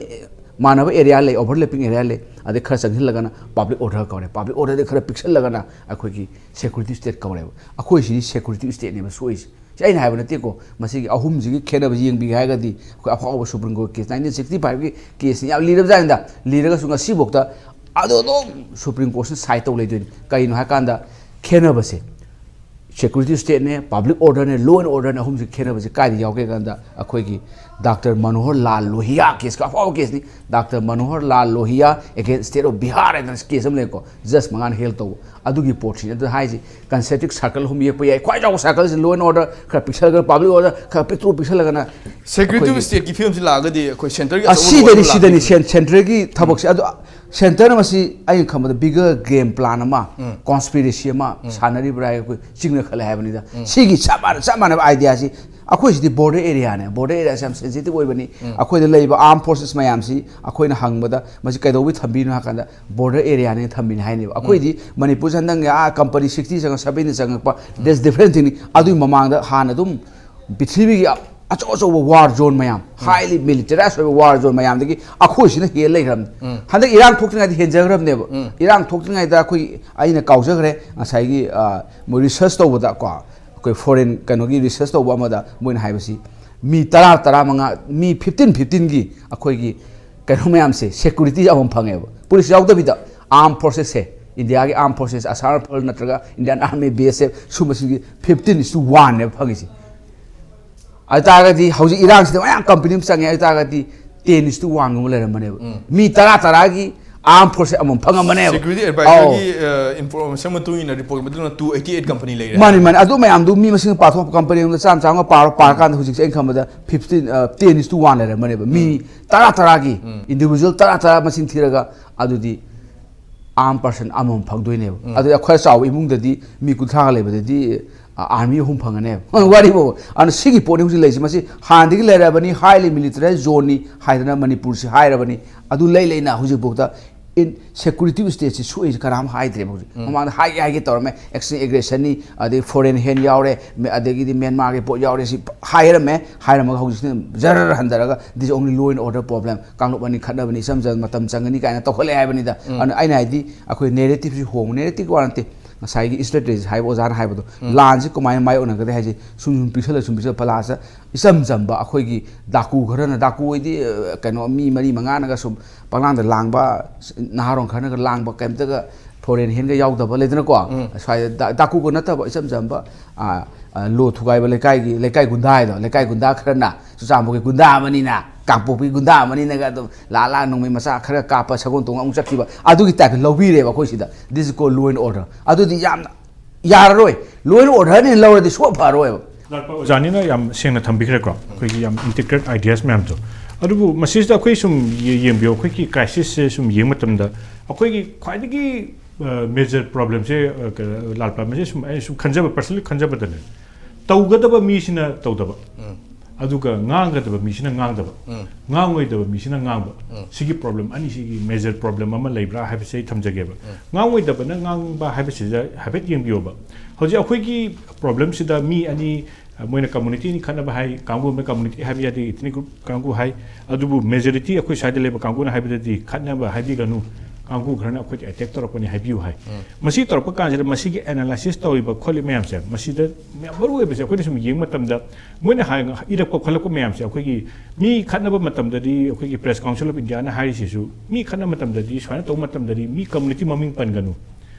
ꯃꯥꯟꯅꯕ ꯑꯦꯔꯤꯌꯥ ꯂꯩ, ꯑꯣꯚꯔꯂꯦꯄꯤꯡ ꯑꯦꯔꯤꯌꯥ ꯂꯩ, ꯑꯗꯩ ꯈꯔ ꯆꯪꯁꯤꯜꯂꯒꯅ ꯄꯕ꯭ꯂꯤꯛ ꯑꯣꯔꯗꯔ ꯀꯧꯔꯦ, ꯄꯕ꯭ꯂꯤꯛ ꯑꯣꯔꯗꯔꯗꯤ ꯈꯔ ꯄꯤꯛꯁꯜꯂꯒꯅ ꯑꯩꯈꯣꯏꯒꯤ ꯁꯦꯀ꯭ꯌꯨꯔꯤꯇꯤ ꯁ꯭ꯇꯦꯠ ꯀꯧꯔꯦꯕ꯫ ꯑꯩꯈꯣꯏꯁꯤꯗꯤ ꯁꯦꯀ꯭ꯌꯨꯔꯤꯇꯤ ꯁ꯭ꯇꯦꯠꯅꯦꯕ ꯁꯣꯛꯏꯁꯦ꯫ ꯁꯤ ꯑꯩꯅ ꯍꯥꯏꯕ ꯅꯠꯇꯦꯀꯣ, ꯃꯁꯤꯒꯤ ꯑꯍꯨꯝꯁꯤꯒꯤ ꯈꯦꯠꯅꯕꯁꯤ ꯌꯦꯡꯕꯤꯒꯦ ꯍꯥꯏꯔꯒꯗꯤ ꯑꯩꯈꯣꯏ ꯑꯐꯥꯎꯕ Supreme Court case, nineteen sixty ꯐꯥꯏꯚꯀꯤ ꯀꯦꯁꯅꯤ, ꯌꯥꯝ ꯂꯤꯔꯕꯖꯥꯠꯅꯤꯗ꯫ ꯂꯤꯔꯒꯁꯨ ꯉꯁꯤꯐꯥꯎꯗ ꯑꯗꯨ ꯑꯗꯨꯝ ꯁꯨꯄ꯭ꯔꯤꯝ ꯀꯣꯔꯠꯁꯤꯅ ꯁꯥꯏꯠ ꯇꯧ ꯂꯩꯗꯣꯏꯅꯤ꯫ ꯀꯩꯅꯣ ꯍꯥꯏꯀꯥꯟꯗ ꯈꯦꯠꯅꯕꯁꯦ, ꯁꯦꯀ꯭ꯌꯨꯔꯤꯇꯤ ꯁ꯭ꯇꯦꯠꯅꯦ, ꯄꯕ꯭ꯂꯤꯛ ꯑꯣꯔꯗꯔꯅꯦ, ꯂꯣ ꯑꯦꯟ ꯑꯣꯔꯗꯔꯅꯦ, ꯑꯍꯨꯝꯁꯤ ꯈꯦꯠꯅꯕꯁꯦ ꯀꯥꯏꯗ ꯌꯥꯎꯒꯦ ꯀꯥꯟꯗ ꯑꯩꯈꯣꯏꯒꯤ ꯗꯥꯛꯇꯔ ꯃꯅꯣꯍꯔ ꯂꯥꯜ ꯂꯣꯍꯤꯌꯥ ꯀꯦꯁꯀ ꯑꯐꯥꯎꯕ ꯀꯦꯁꯅꯤ꯫ Doctor Manohar Lal Lohia against state of Bihar ꯍꯥꯏꯗꯅ ꯀꯦꯁ ꯑꯃ ꯂꯩꯀꯣ, ꯖꯁ ꯃꯉꯥꯅ ꯍꯦꯜ ꯇꯧꯕ꯫ ꯑꯗꯨꯒꯤ ꯄꯣꯠꯁꯤꯅꯤ ꯑꯗꯨ ꯍꯥꯏꯁꯦ꯫ ꯀꯟꯁꯦꯟꯇ꯭ꯔꯤꯛ ꯁꯥꯔꯀꯜ ꯑꯍꯨꯝ ꯌꯦꯛꯄ ꯌꯥꯏ꯫ ꯈ꯭ꯋꯥꯏ ꯆꯥꯎꯕ ꯁꯥꯔꯀꯜꯁꯤ ꯂꯣ ꯑꯦꯟ ꯑꯣꯔꯗꯔ, ꯈꯔ ꯄꯤꯛꯁꯜꯂꯒꯅ ꯄꯕ꯭ꯂꯤꯛ ꯑꯣꯔꯗꯔ, ꯈꯔ ꯄꯤꯛꯇ꯭ꯔꯨ ꯄꯤꯛꯁꯜꯂꯒꯅ ꯁꯦꯀ꯭ꯌꯨꯔꯤꯇꯤ ꯑꯩꯈꯣꯏꯒꯤ ꯁ꯭ꯇꯦꯠꯀꯤ ꯐꯤꯕꯝꯁꯤ ꯂꯥꯛꯑꯒꯗꯤ ꯑꯩꯈꯣꯏ ꯁꯦꯟꯇꯔꯒꯤ ꯑꯆꯧꯕ ꯑꯁꯤꯗꯅꯤ, ꯔꯣꯜ ꯑꯃ ꯁꯤꯗꯅꯤ ꯂꯥꯛꯀꯅꯤ꯫ ꯁꯦꯟ-, ꯁꯦꯟꯇꯔꯒꯤ ꯊꯕꯛꯁꯦ꯫ ꯑꯗꯣ ꯁꯦꯟꯇꯔꯅ ꯃꯁꯤ ꯑꯩꯅ ꯈꯟꯕꯗ bigger game plan ꯑꯃ, ꯀꯣꯟꯁꯄꯤꯔꯦꯁꯤ ꯑꯃ ꯁꯥꯟꯅꯔꯤꯕ꯭ꯔꯥ ꯍꯥꯏ ꯑꯩꯈꯣꯏ ꯆꯤꯡꯅ ꯈꯜꯂꯦ ꯍꯥꯏꯕꯅꯤꯗ꯫ ꯁꯤꯒꯤ ꯆꯞ ꯃꯥꯟꯅ, ꯆꯞ ꯃꯥꯟꯅꯕ ꯑꯥꯏꯗꯤꯌꯥꯁꯤ ꯑꯩꯈꯣꯏꯁꯤꯗꯤ ꯕꯣꯔꯗꯔ ꯑꯦꯔꯤꯌꯥꯅꯦ꯫ ꯕꯣꯔꯗꯔ ꯑꯦꯔꯤꯌꯥꯁꯦ ꯌꯥꯝ ꯁꯦꯟꯁꯤꯇꯤꯚ ꯑꯣꯏꯕꯅꯤ꯫ ꯑꯩꯈꯣꯏꯗ ꯂꯩꯕ ꯑꯥꯔꯝ ꯐꯣꯔꯁꯦꯁ ꯃꯌꯥꯝꯁꯤ ꯑꯩꯈꯣꯏꯅ ꯍꯪꯕꯗ ꯃꯁꯤ ꯀꯩꯗꯧꯕꯩ ꯊꯝꯕꯤꯅꯣ ꯍꯥꯏ ꯀꯥꯟꯗ, ꯕꯣꯔꯗꯔ ꯑꯦꯔꯤꯌꯥꯅꯦ ꯊꯝꯕꯤꯅꯤ ꯍꯥꯏꯅꯦꯕ꯫ ꯑꯩꯈꯣꯏꯗꯤ ꯃꯅꯤꯄꯨꯔꯁꯦ ꯍꯟꯗꯛ ꯑꯥ ꯀꯝꯄꯅꯤ ꯁꯤꯛꯁꯇꯤ ꯆꯪꯉꯛ, ꯁꯕꯦꯟꯇꯤ ꯆꯪꯉꯛꯄ, that's different thing ꯅꯤ꯫ ꯑꯗꯨꯒꯤ ꯃꯃꯥꯡꯗ ꯍꯥꯟꯅ ꯑꯗꯨꯝ ꯄ꯭ꯔꯤꯊꯤꯕꯤꯒꯤ ꯑꯆꯧ ꯑꯆꯧꯕ ꯋꯥꯔ ꯖꯣꯟ ꯃꯌꯥꯝ, ꯍꯥꯏꯂꯤ ꯃꯤꯂꯤꯇꯔꯥꯏꯁ ꯑꯣꯏꯕ ꯋꯥꯔ ꯖꯣꯟ ꯃꯌꯥꯝꯗꯒꯤ ꯑꯩꯈꯣꯏꯁꯤꯅ ꯍꯦꯜ ꯂꯩꯈ꯭ꯔꯕꯅꯤ꯫ ꯍꯟꯗꯛ ꯏꯔꯥꯡ ꯊꯣꯛꯇ꯭ꯔꯤꯉꯩꯗ ꯍꯦꯟꯖꯈ꯭ꯔꯕꯅꯦꯕ꯫ ꯏꯔꯥꯡ ꯊꯣꯛꯇ꯭ꯔꯤꯉꯩꯗ ꯑꯩꯈꯣꯏ, ꯑꯩꯅ ꯀꯥꯎꯖꯈ꯭ꯔꯦ, ꯉꯁꯥꯏꯒꯤ, ꯑ, ꯃꯣꯏ ꯔꯤꯁꯔꯁ ꯇꯧꯕꯗ ꯀꯣ, ꯑꯩꯈꯣꯏ ꯐꯣꯔꯦꯟ ꯀꯩꯅꯣꯒꯤ ꯔꯤꯁꯔꯁ ꯇꯧꯕ ꯑꯃꯗ ꯃꯣꯏꯅ ꯍꯥꯏꯕꯁꯤ, ꯃꯤ ꯇꯔꯥ, ꯇꯔꯥꯃꯉꯥ, ꯃꯤ ꯐꯤꯐꯇꯤꯟ ꯐꯤꯐꯇꯤꯟꯒꯤ ꯑꯩꯈꯣꯏꯒꯤ ꯀꯩꯅꯣ ꯃꯌꯥꯝꯁꯦ, ꯁꯦꯀ꯭ꯌꯨꯔꯤꯇꯤ ꯑꯃꯃꯝ ꯐꯪꯉꯦꯕ꯫ ꯄꯨꯂꯤꯁ ꯌꯥꯎꯗꯕꯤꯗ, ꯑꯥꯔꯝ ꯐꯣꯔꯁꯦꯁꯁꯦ, ꯏꯟꯗꯤꯌꯥꯒꯤ ꯑꯥꯔꯝ ꯐꯣꯔꯁꯦꯁ, ꯑꯁꯥꯝ ꯔꯥꯏꯐꯜ ꯅꯠꯇ꯭ꯔꯒ Indian army, B S F, ꯁꯨꯝꯕꯁꯤꯡꯒꯤ fifteen is to one ꯅꯦꯕ ꯐꯪꯉꯤꯁꯦ꯫ ꯑꯗꯨ ꯇꯥꯔꯒꯗꯤ ꯍꯧꯖꯤꯛ ꯏꯔꯥꯡꯁꯤꯗ ꯃꯌꯥꯝ ꯀꯝꯄꯅꯤ ꯑꯃ ꯆꯪꯉꯦ ꯍꯥꯏ ꯇꯥꯔꯒꯗꯤ, ten is to one ꯒꯨꯝꯕ ꯂꯩꯔꯝꯕꯅꯦꯕ꯫ ꯃꯤ ꯇꯔꯥ ꯇꯔꯥꯒꯤ ꯑꯥꯔꯝ ꯐꯣꯔꯁ ꯑꯃꯃꯝ ꯐꯪꯉꯝꯕꯅꯦꯕ꯫ ꯁꯦꯀ꯭ꯌꯨꯔꯤꯇꯤ ꯑꯧ꯫ ꯑꯦꯗꯚꯥꯏꯖꯔꯒꯤ ꯏꯟꯐꯣꯔꯃꯦꯁꯟ ꯃꯇꯨꯡ ꯏꯟꯅ ꯔꯤꯄꯣꯔꯠ ꯃꯇꯨꯡ ꯏꯟꯅ two eighty eight ꯀꯝꯄꯅꯤ ꯂꯩꯔꯦ꯫ ꯃꯥꯅꯤ, ꯃꯥꯅꯤ꯫ ꯑꯗꯨ ꯃꯌꯥꯝꯗꯨ ꯃꯤ ꯃꯁꯤꯡ ꯄꯥꯊꯣꯛ, ꯀꯝꯄꯅꯤ ꯑꯃꯗ ꯆꯥꯝꯃ ꯆꯥꯝꯃ ꯄꯥꯔꯣ, ꯄꯥꯔꯀꯥꯟꯗ ꯍꯧꯖꯤꯛꯁꯦ ꯑꯩꯅ ꯈꯟꯕꯗ fifteen, ꯑ, ten is to one ꯂꯩꯔꯝꯃꯅꯦꯕ꯫ ꯃꯤ ꯇꯔꯥ ꯇꯔꯥꯒꯤ, individual ꯇꯔꯥ ꯇꯔꯥ ꯃꯁꯤꯡ ꯊꯤꯔꯒ, ꯑꯗꯨꯗꯤ ꯑꯥꯔꯝ ꯄꯔꯁꯟ ꯑꯃꯃꯝ ꯐꯪꯗꯣꯏꯅꯦꯕ꯫ ꯑꯗꯨꯗꯤ ꯈꯔ ꯆꯥꯎꯕ ꯏꯃꯨꯡꯗꯗꯤ, ꯃꯤ ꯀꯨꯟꯊ꯭ꯔꯥꯒ ꯂꯩꯕꯗꯗꯤ, ꯑ, ꯑꯥꯔꯃꯤ ꯑꯍꯨꯝ ꯐꯪꯒꯅꯦꯕ꯫ ꯋꯥꯔꯤꯕꯣ꯫ ꯑꯗꯨꯅ ꯁꯤꯒꯤ ꯄꯣꯠꯅꯤ ꯍꯧꯖꯤꯛ ꯂꯩꯔꯤꯁꯦ꯫ ꯃꯁꯤ ꯍꯥꯟꯅꯗꯒꯤ ꯂꯩꯔꯕꯅꯤ, highly militarized zone ꯅꯤ ꯍꯥꯏꯗꯅ ꯃꯅꯤꯄꯨꯔꯁꯤ ꯍꯥꯏꯔꯕꯅꯤ꯫ ꯑꯗꯨ ꯂꯩ ꯂꯩꯅ ꯍꯧꯖꯤꯛꯐꯥꯎꯗ ꯏꯟ-, ꯁꯦꯀ꯭ꯌꯨꯔꯤꯇꯤ ꯁ꯭ꯇꯦꯠꯁꯤ ꯁꯣꯛꯏꯁꯦ ꯀꯅꯥꯝ ꯍꯥꯏꯗ꯭ꯔꯦꯕ ꯍꯧꯖꯤꯛ꯫ ꯃꯃꯥꯡꯗ ꯍꯥꯏꯒꯦ ꯍꯥꯏꯒꯦ ꯇꯧꯔꯝꯃꯦ, ꯑꯦꯛꯁꯇꯔꯅꯦꯜ ꯑꯦꯒ꯭ꯔꯦꯁꯟꯅꯤ, ꯑꯗꯩ ꯐꯣꯔꯦꯟ ꯍꯦꯟ ꯌꯥꯎꯔꯦ, ꯃꯦ-, ꯑꯗꯒꯤꯗꯤ ꯃ꯭ꯌꯥꯟꯃꯥꯔꯒꯤ ꯄꯣꯠ ꯌꯥꯎꯔꯦ, ꯁꯤ ꯍꯥꯏꯔꯝꯃꯦ꯫ ꯍꯥꯏꯔꯝꯃꯒ ꯍꯧꯖꯤꯛꯁꯤꯅ ꯖꯔ ꯍꯟꯊꯔꯒ, "This is only law and order problem, ꯀꯥꯡꯂꯨꯞ ꯑꯅꯤ ꯈꯠꯅꯕꯅꯤ, ꯏꯆꯝ ꯆꯝꯕ ꯃꯇꯝ ꯆꯪꯒꯅꯤ" ꯀꯥꯏꯅ ꯇꯧꯈꯠꯂꯛꯑꯦ ꯍꯥꯏꯕꯅꯤꯗ꯫ ꯑꯗꯨꯅ ꯑꯩꯅ ꯍꯥꯏꯗꯤ, ꯑꯩꯈꯣꯏ ꯅꯦꯔꯦꯇꯤꯞꯁꯤ ꯍꯣꯡꯕ, ꯅꯦꯔꯦꯇꯤꯞꯀꯤ ꯋꯥ ꯅꯠꯇꯦ, ꯉꯁꯥꯏꯒꯤ ꯏꯁꯇ꯭ꯔꯦꯇꯦꯖꯤ ꯍꯥꯏꯕ ꯑꯣꯖꯥꯅ ꯍꯥꯏꯕꯗꯣ, ꯂꯥꯟꯁꯤ ꯀꯃꯥꯏꯅ ꯃꯥꯏꯌꯣꯛꯅꯒꯗꯦ ꯍꯥꯏꯁꯦ ꯁꯨꯝ ꯁꯨꯝ ꯄꯤꯛꯁꯜꯂ, ꯁꯨꯝ ꯄꯤꯛꯁꯜꯂ, ꯄꯂꯥꯁꯇ ꯏꯆꯝ ꯆꯝꯕ ꯑꯩꯈꯣꯏꯒꯤ ꯗꯥꯀꯨ ꯈꯔꯅ, ꯗꯥꯀꯨ ꯍꯥꯏꯗꯤ, ꯑ, ꯀꯩꯅꯣ, ꯃꯤ ꯃꯔꯤ ꯃꯉꯥꯅꯒ ꯁꯨꯝ ꯄꯪꯂꯥꯡꯗ ꯂꯥꯡꯕ, ꯅꯍꯥꯔꯣꯟ ꯈꯔꯅꯒ ꯂꯥꯡꯕ, ꯀꯩꯝꯇꯒ ꯐꯣꯔꯦꯟ ꯍꯦꯟꯒ ꯌꯥꯎꯗꯕ ꯂꯩꯗꯅꯀꯣ꯫ ꯁ꯭ꯋꯥꯏꯗ ꯗꯥ-, ꯗꯥꯀꯨꯒ ꯅꯠꯇꯕ ꯏꯆꯝ ꯆꯝꯕ, ꯑ, ꯑ, ꯂꯣ ꯊꯨꯒꯥꯏꯕ ꯂꯩꯀꯥꯏꯒꯤ, ꯂꯩꯀꯥꯏ ꯒꯨꯟꯗꯥ ꯍꯥꯏꯗꯣ, ꯂꯩꯀꯥꯏ ꯒꯨꯟꯗꯥ ꯈꯔꯅ ꯆꯨꯔꯆꯥꯟꯄꯨꯔꯒꯤ ꯒꯨꯟꯗꯥ ꯑꯃꯅꯤꯅ, ꯀꯥꯡꯄꯣꯛꯄꯤ ꯒꯨꯟꯗꯥ ꯑꯃꯅꯤꯅꯒ ꯑꯗꯨꯝ ꯂꯥꯛ ꯂꯥꯛ ꯅꯣꯡꯃꯩ ꯃꯆꯥ ꯈꯔ ꯀꯥꯞꯄ, ꯁꯒꯣꯜ ꯇꯣꯡꯉ ꯑꯃꯨꯛ ꯆꯠꯈꯤꯕ, ꯑꯗꯨꯒꯤ ꯇꯥꯏꯞꯇ ꯂꯧꯕꯤꯔꯦꯕ ꯑꯩꯈꯣꯏ ꯁꯤꯗ꯫ This is called law and order꯫ ꯑꯗꯨꯗꯤ ꯌꯥꯝꯅ ꯌꯥꯔꯔꯣꯏ꯫ Law and order ꯅꯦꯅ ꯂꯧꯔꯗꯤ ꯁꯨꯡꯐ ꯐꯔꯣꯏꯕ꯫ ꯂꯥꯛꯄ ꯑꯣꯖꯥꯅꯤꯅ ꯌꯥꯝ ꯁꯦꯡꯅ ꯊꯝꯕꯤꯈ꯭ꯔꯦꯀꯣ, ꯑꯩꯈꯣꯏꯒꯤ ꯌꯥꯝ ꯏꯟꯇꯤꯒ꯭ꯔꯦꯠ ꯑꯥꯏꯗꯤꯌꯥꯁ ꯃꯌꯥꯝꯗꯣ꯫ ꯑꯗꯨꯕꯨ ꯃꯁꯤꯁꯤꯗ ꯑꯩꯈꯣꯏ ꯁꯨꯝ ꯌꯦ-, ꯌꯦꯡꯕꯤꯌꯣ, ꯑꯩꯈꯣꯏꯒꯤ ꯀ꯭ꯔꯥꯏꯁꯤꯁꯁꯦ ꯁꯨꯝ ꯌꯦꯡꯕ ꯃꯇꯝꯗ ꯑꯩꯈꯣꯏꯒꯤ ꯈ꯭ꯋꯥꯏꯗꯒꯤ, ꯑ, ꯃꯦꯖꯔ ꯄ꯭ꯔꯣꯕ꯭ꯂꯦꯝꯁꯦ, ꯑ, ꯀ-, ꯂꯥꯜꯄꯥ, ꯃꯁꯤ ꯁꯨꯝ ꯑꯩꯅ ꯁꯨꯝ ꯈꯟꯖꯕ, ꯄꯔꯁꯅꯦꯜꯂꯤ ꯈꯟꯖꯕꯗꯅꯦ, ꯇꯧꯒꯗꯕ ꯃꯤꯁꯤꯅ ꯇꯧꯗꯕ, ꯑꯗꯨꯒ ꯉꯥꯡꯒꯗꯕ ꯃꯤꯁꯤꯅ ꯉꯥꯡꯗꯕ, ꯎꯝ꯫ ꯉꯥꯡꯉꯣꯏꯗꯕ ꯃꯤꯁꯤꯅ ꯉꯥꯡꯕ꯫ ꯎꯝ꯫ ꯁꯤꯒꯤ ꯄ꯭ꯔꯣꯕ꯭ꯂꯦꯝ ꯑꯅꯤꯁꯤꯒꯤ ꯃꯦꯖꯔ ꯄ꯭ꯔꯣꯕ꯭ꯂꯦꯝ ꯑꯃ ꯂꯩꯕ꯭ꯔꯥ ꯍꯥꯏꯕꯁꯦ ꯑꯩ ꯊꯝꯖꯒꯦꯕ꯫ ꯉꯥꯡꯉꯣꯏꯗꯕꯅ ꯉꯥꯡꯕ ꯍꯥꯏꯕꯁꯤꯗ ꯍꯥꯏꯐꯦꯠ ꯌꯦꯡꯕꯤꯌꯣꯕ꯫ ꯍꯧꯖꯤꯛ ꯑꯩꯈꯣꯏꯒꯤ ꯄ꯭ꯔꯣꯕ꯭ꯂꯦꯝꯁꯤꯗ ꯃꯤ ꯑꯅꯤ, ꯑ, ꯃꯣꯏꯅ ꯀꯝꯃꯨꯅꯤꯇꯤ ꯑꯅꯤ ꯈꯠꯅꯕ ꯍꯥꯏ, ꯀꯥꯡꯕꯨ ꯑꯃꯅ ꯀꯝꯃꯨꯅꯤꯇꯤ ꯍꯥꯏꯕ ꯌꯥꯗꯦ, ꯏꯊꯅꯤꯛ ꯒ꯭ꯔꯨꯞ ꯀꯥꯡꯕꯨ ꯍꯥꯏ, ꯑꯗꯨꯕꯨ ꯃꯦꯖꯣꯔꯤꯇꯤ ꯑꯩꯈꯣꯏ ꯁ꯭ꯋꯥꯏꯗ ꯂꯩꯕ ꯀꯥꯡꯕꯨꯅ ꯍꯥꯏꯕꯗꯗꯤ ꯈꯠꯅꯕ ꯍꯥꯏꯕꯤꯒꯅꯨ, ꯀꯥꯡꯕꯨ ꯈꯔꯅ ꯑꯩꯈꯣꯏꯗ ꯑꯦꯇꯦꯛ ꯇꯧꯔꯛꯄꯅꯤ ꯍꯥꯏꯕꯤꯌꯨ ꯍꯥꯏ꯫ ꯃꯁꯤ ꯇꯧꯔꯛꯄ ꯀꯥꯟꯁꯤꯗ ꯃꯁꯤꯒꯤ ꯑꯦꯅꯥꯂꯥꯏꯁꯤꯁ ꯇꯧꯔꯤꯕ ꯈꯣꯠꯂꯤꯕ ꯃꯌꯥꯝꯁꯦ, ꯃꯁꯤꯗ ꯌꯥꯝ ꯃꯔꯨ ꯑꯣꯏꯕꯁꯦ ꯑꯩꯈꯣꯏꯅ ꯁꯨꯝ ꯌꯦꯡꯕ ꯃꯇꯝꯗ ꯃꯣꯏꯅ ꯍꯥꯏ-, ꯏꯔꯛꯄ ꯈꯣꯠꯂꯛꯄ ꯃꯌꯥꯝꯁꯦ, ꯑꯩꯈꯣꯏꯒꯤ ꯃꯤ ꯈꯠꯅꯕ ꯃꯇꯝꯗꯗꯤ ꯑꯩꯈꯣꯏꯒꯤ Press Council of Indiaꯅ ꯍꯥꯏꯔꯤꯁꯤꯁꯨ, ꯃꯤ ꯈꯠꯅꯕ ꯃꯇꯝꯗꯗꯤ, ꯁꯨꯃꯥꯏꯅ ꯇꯧꯕ ꯃꯇꯝꯗꯗꯤ ꯃꯤ ꯀꯝꯃꯨꯅꯤꯇꯤ ꯃꯃꯤꯡ ꯄꯟꯒꯅꯨ,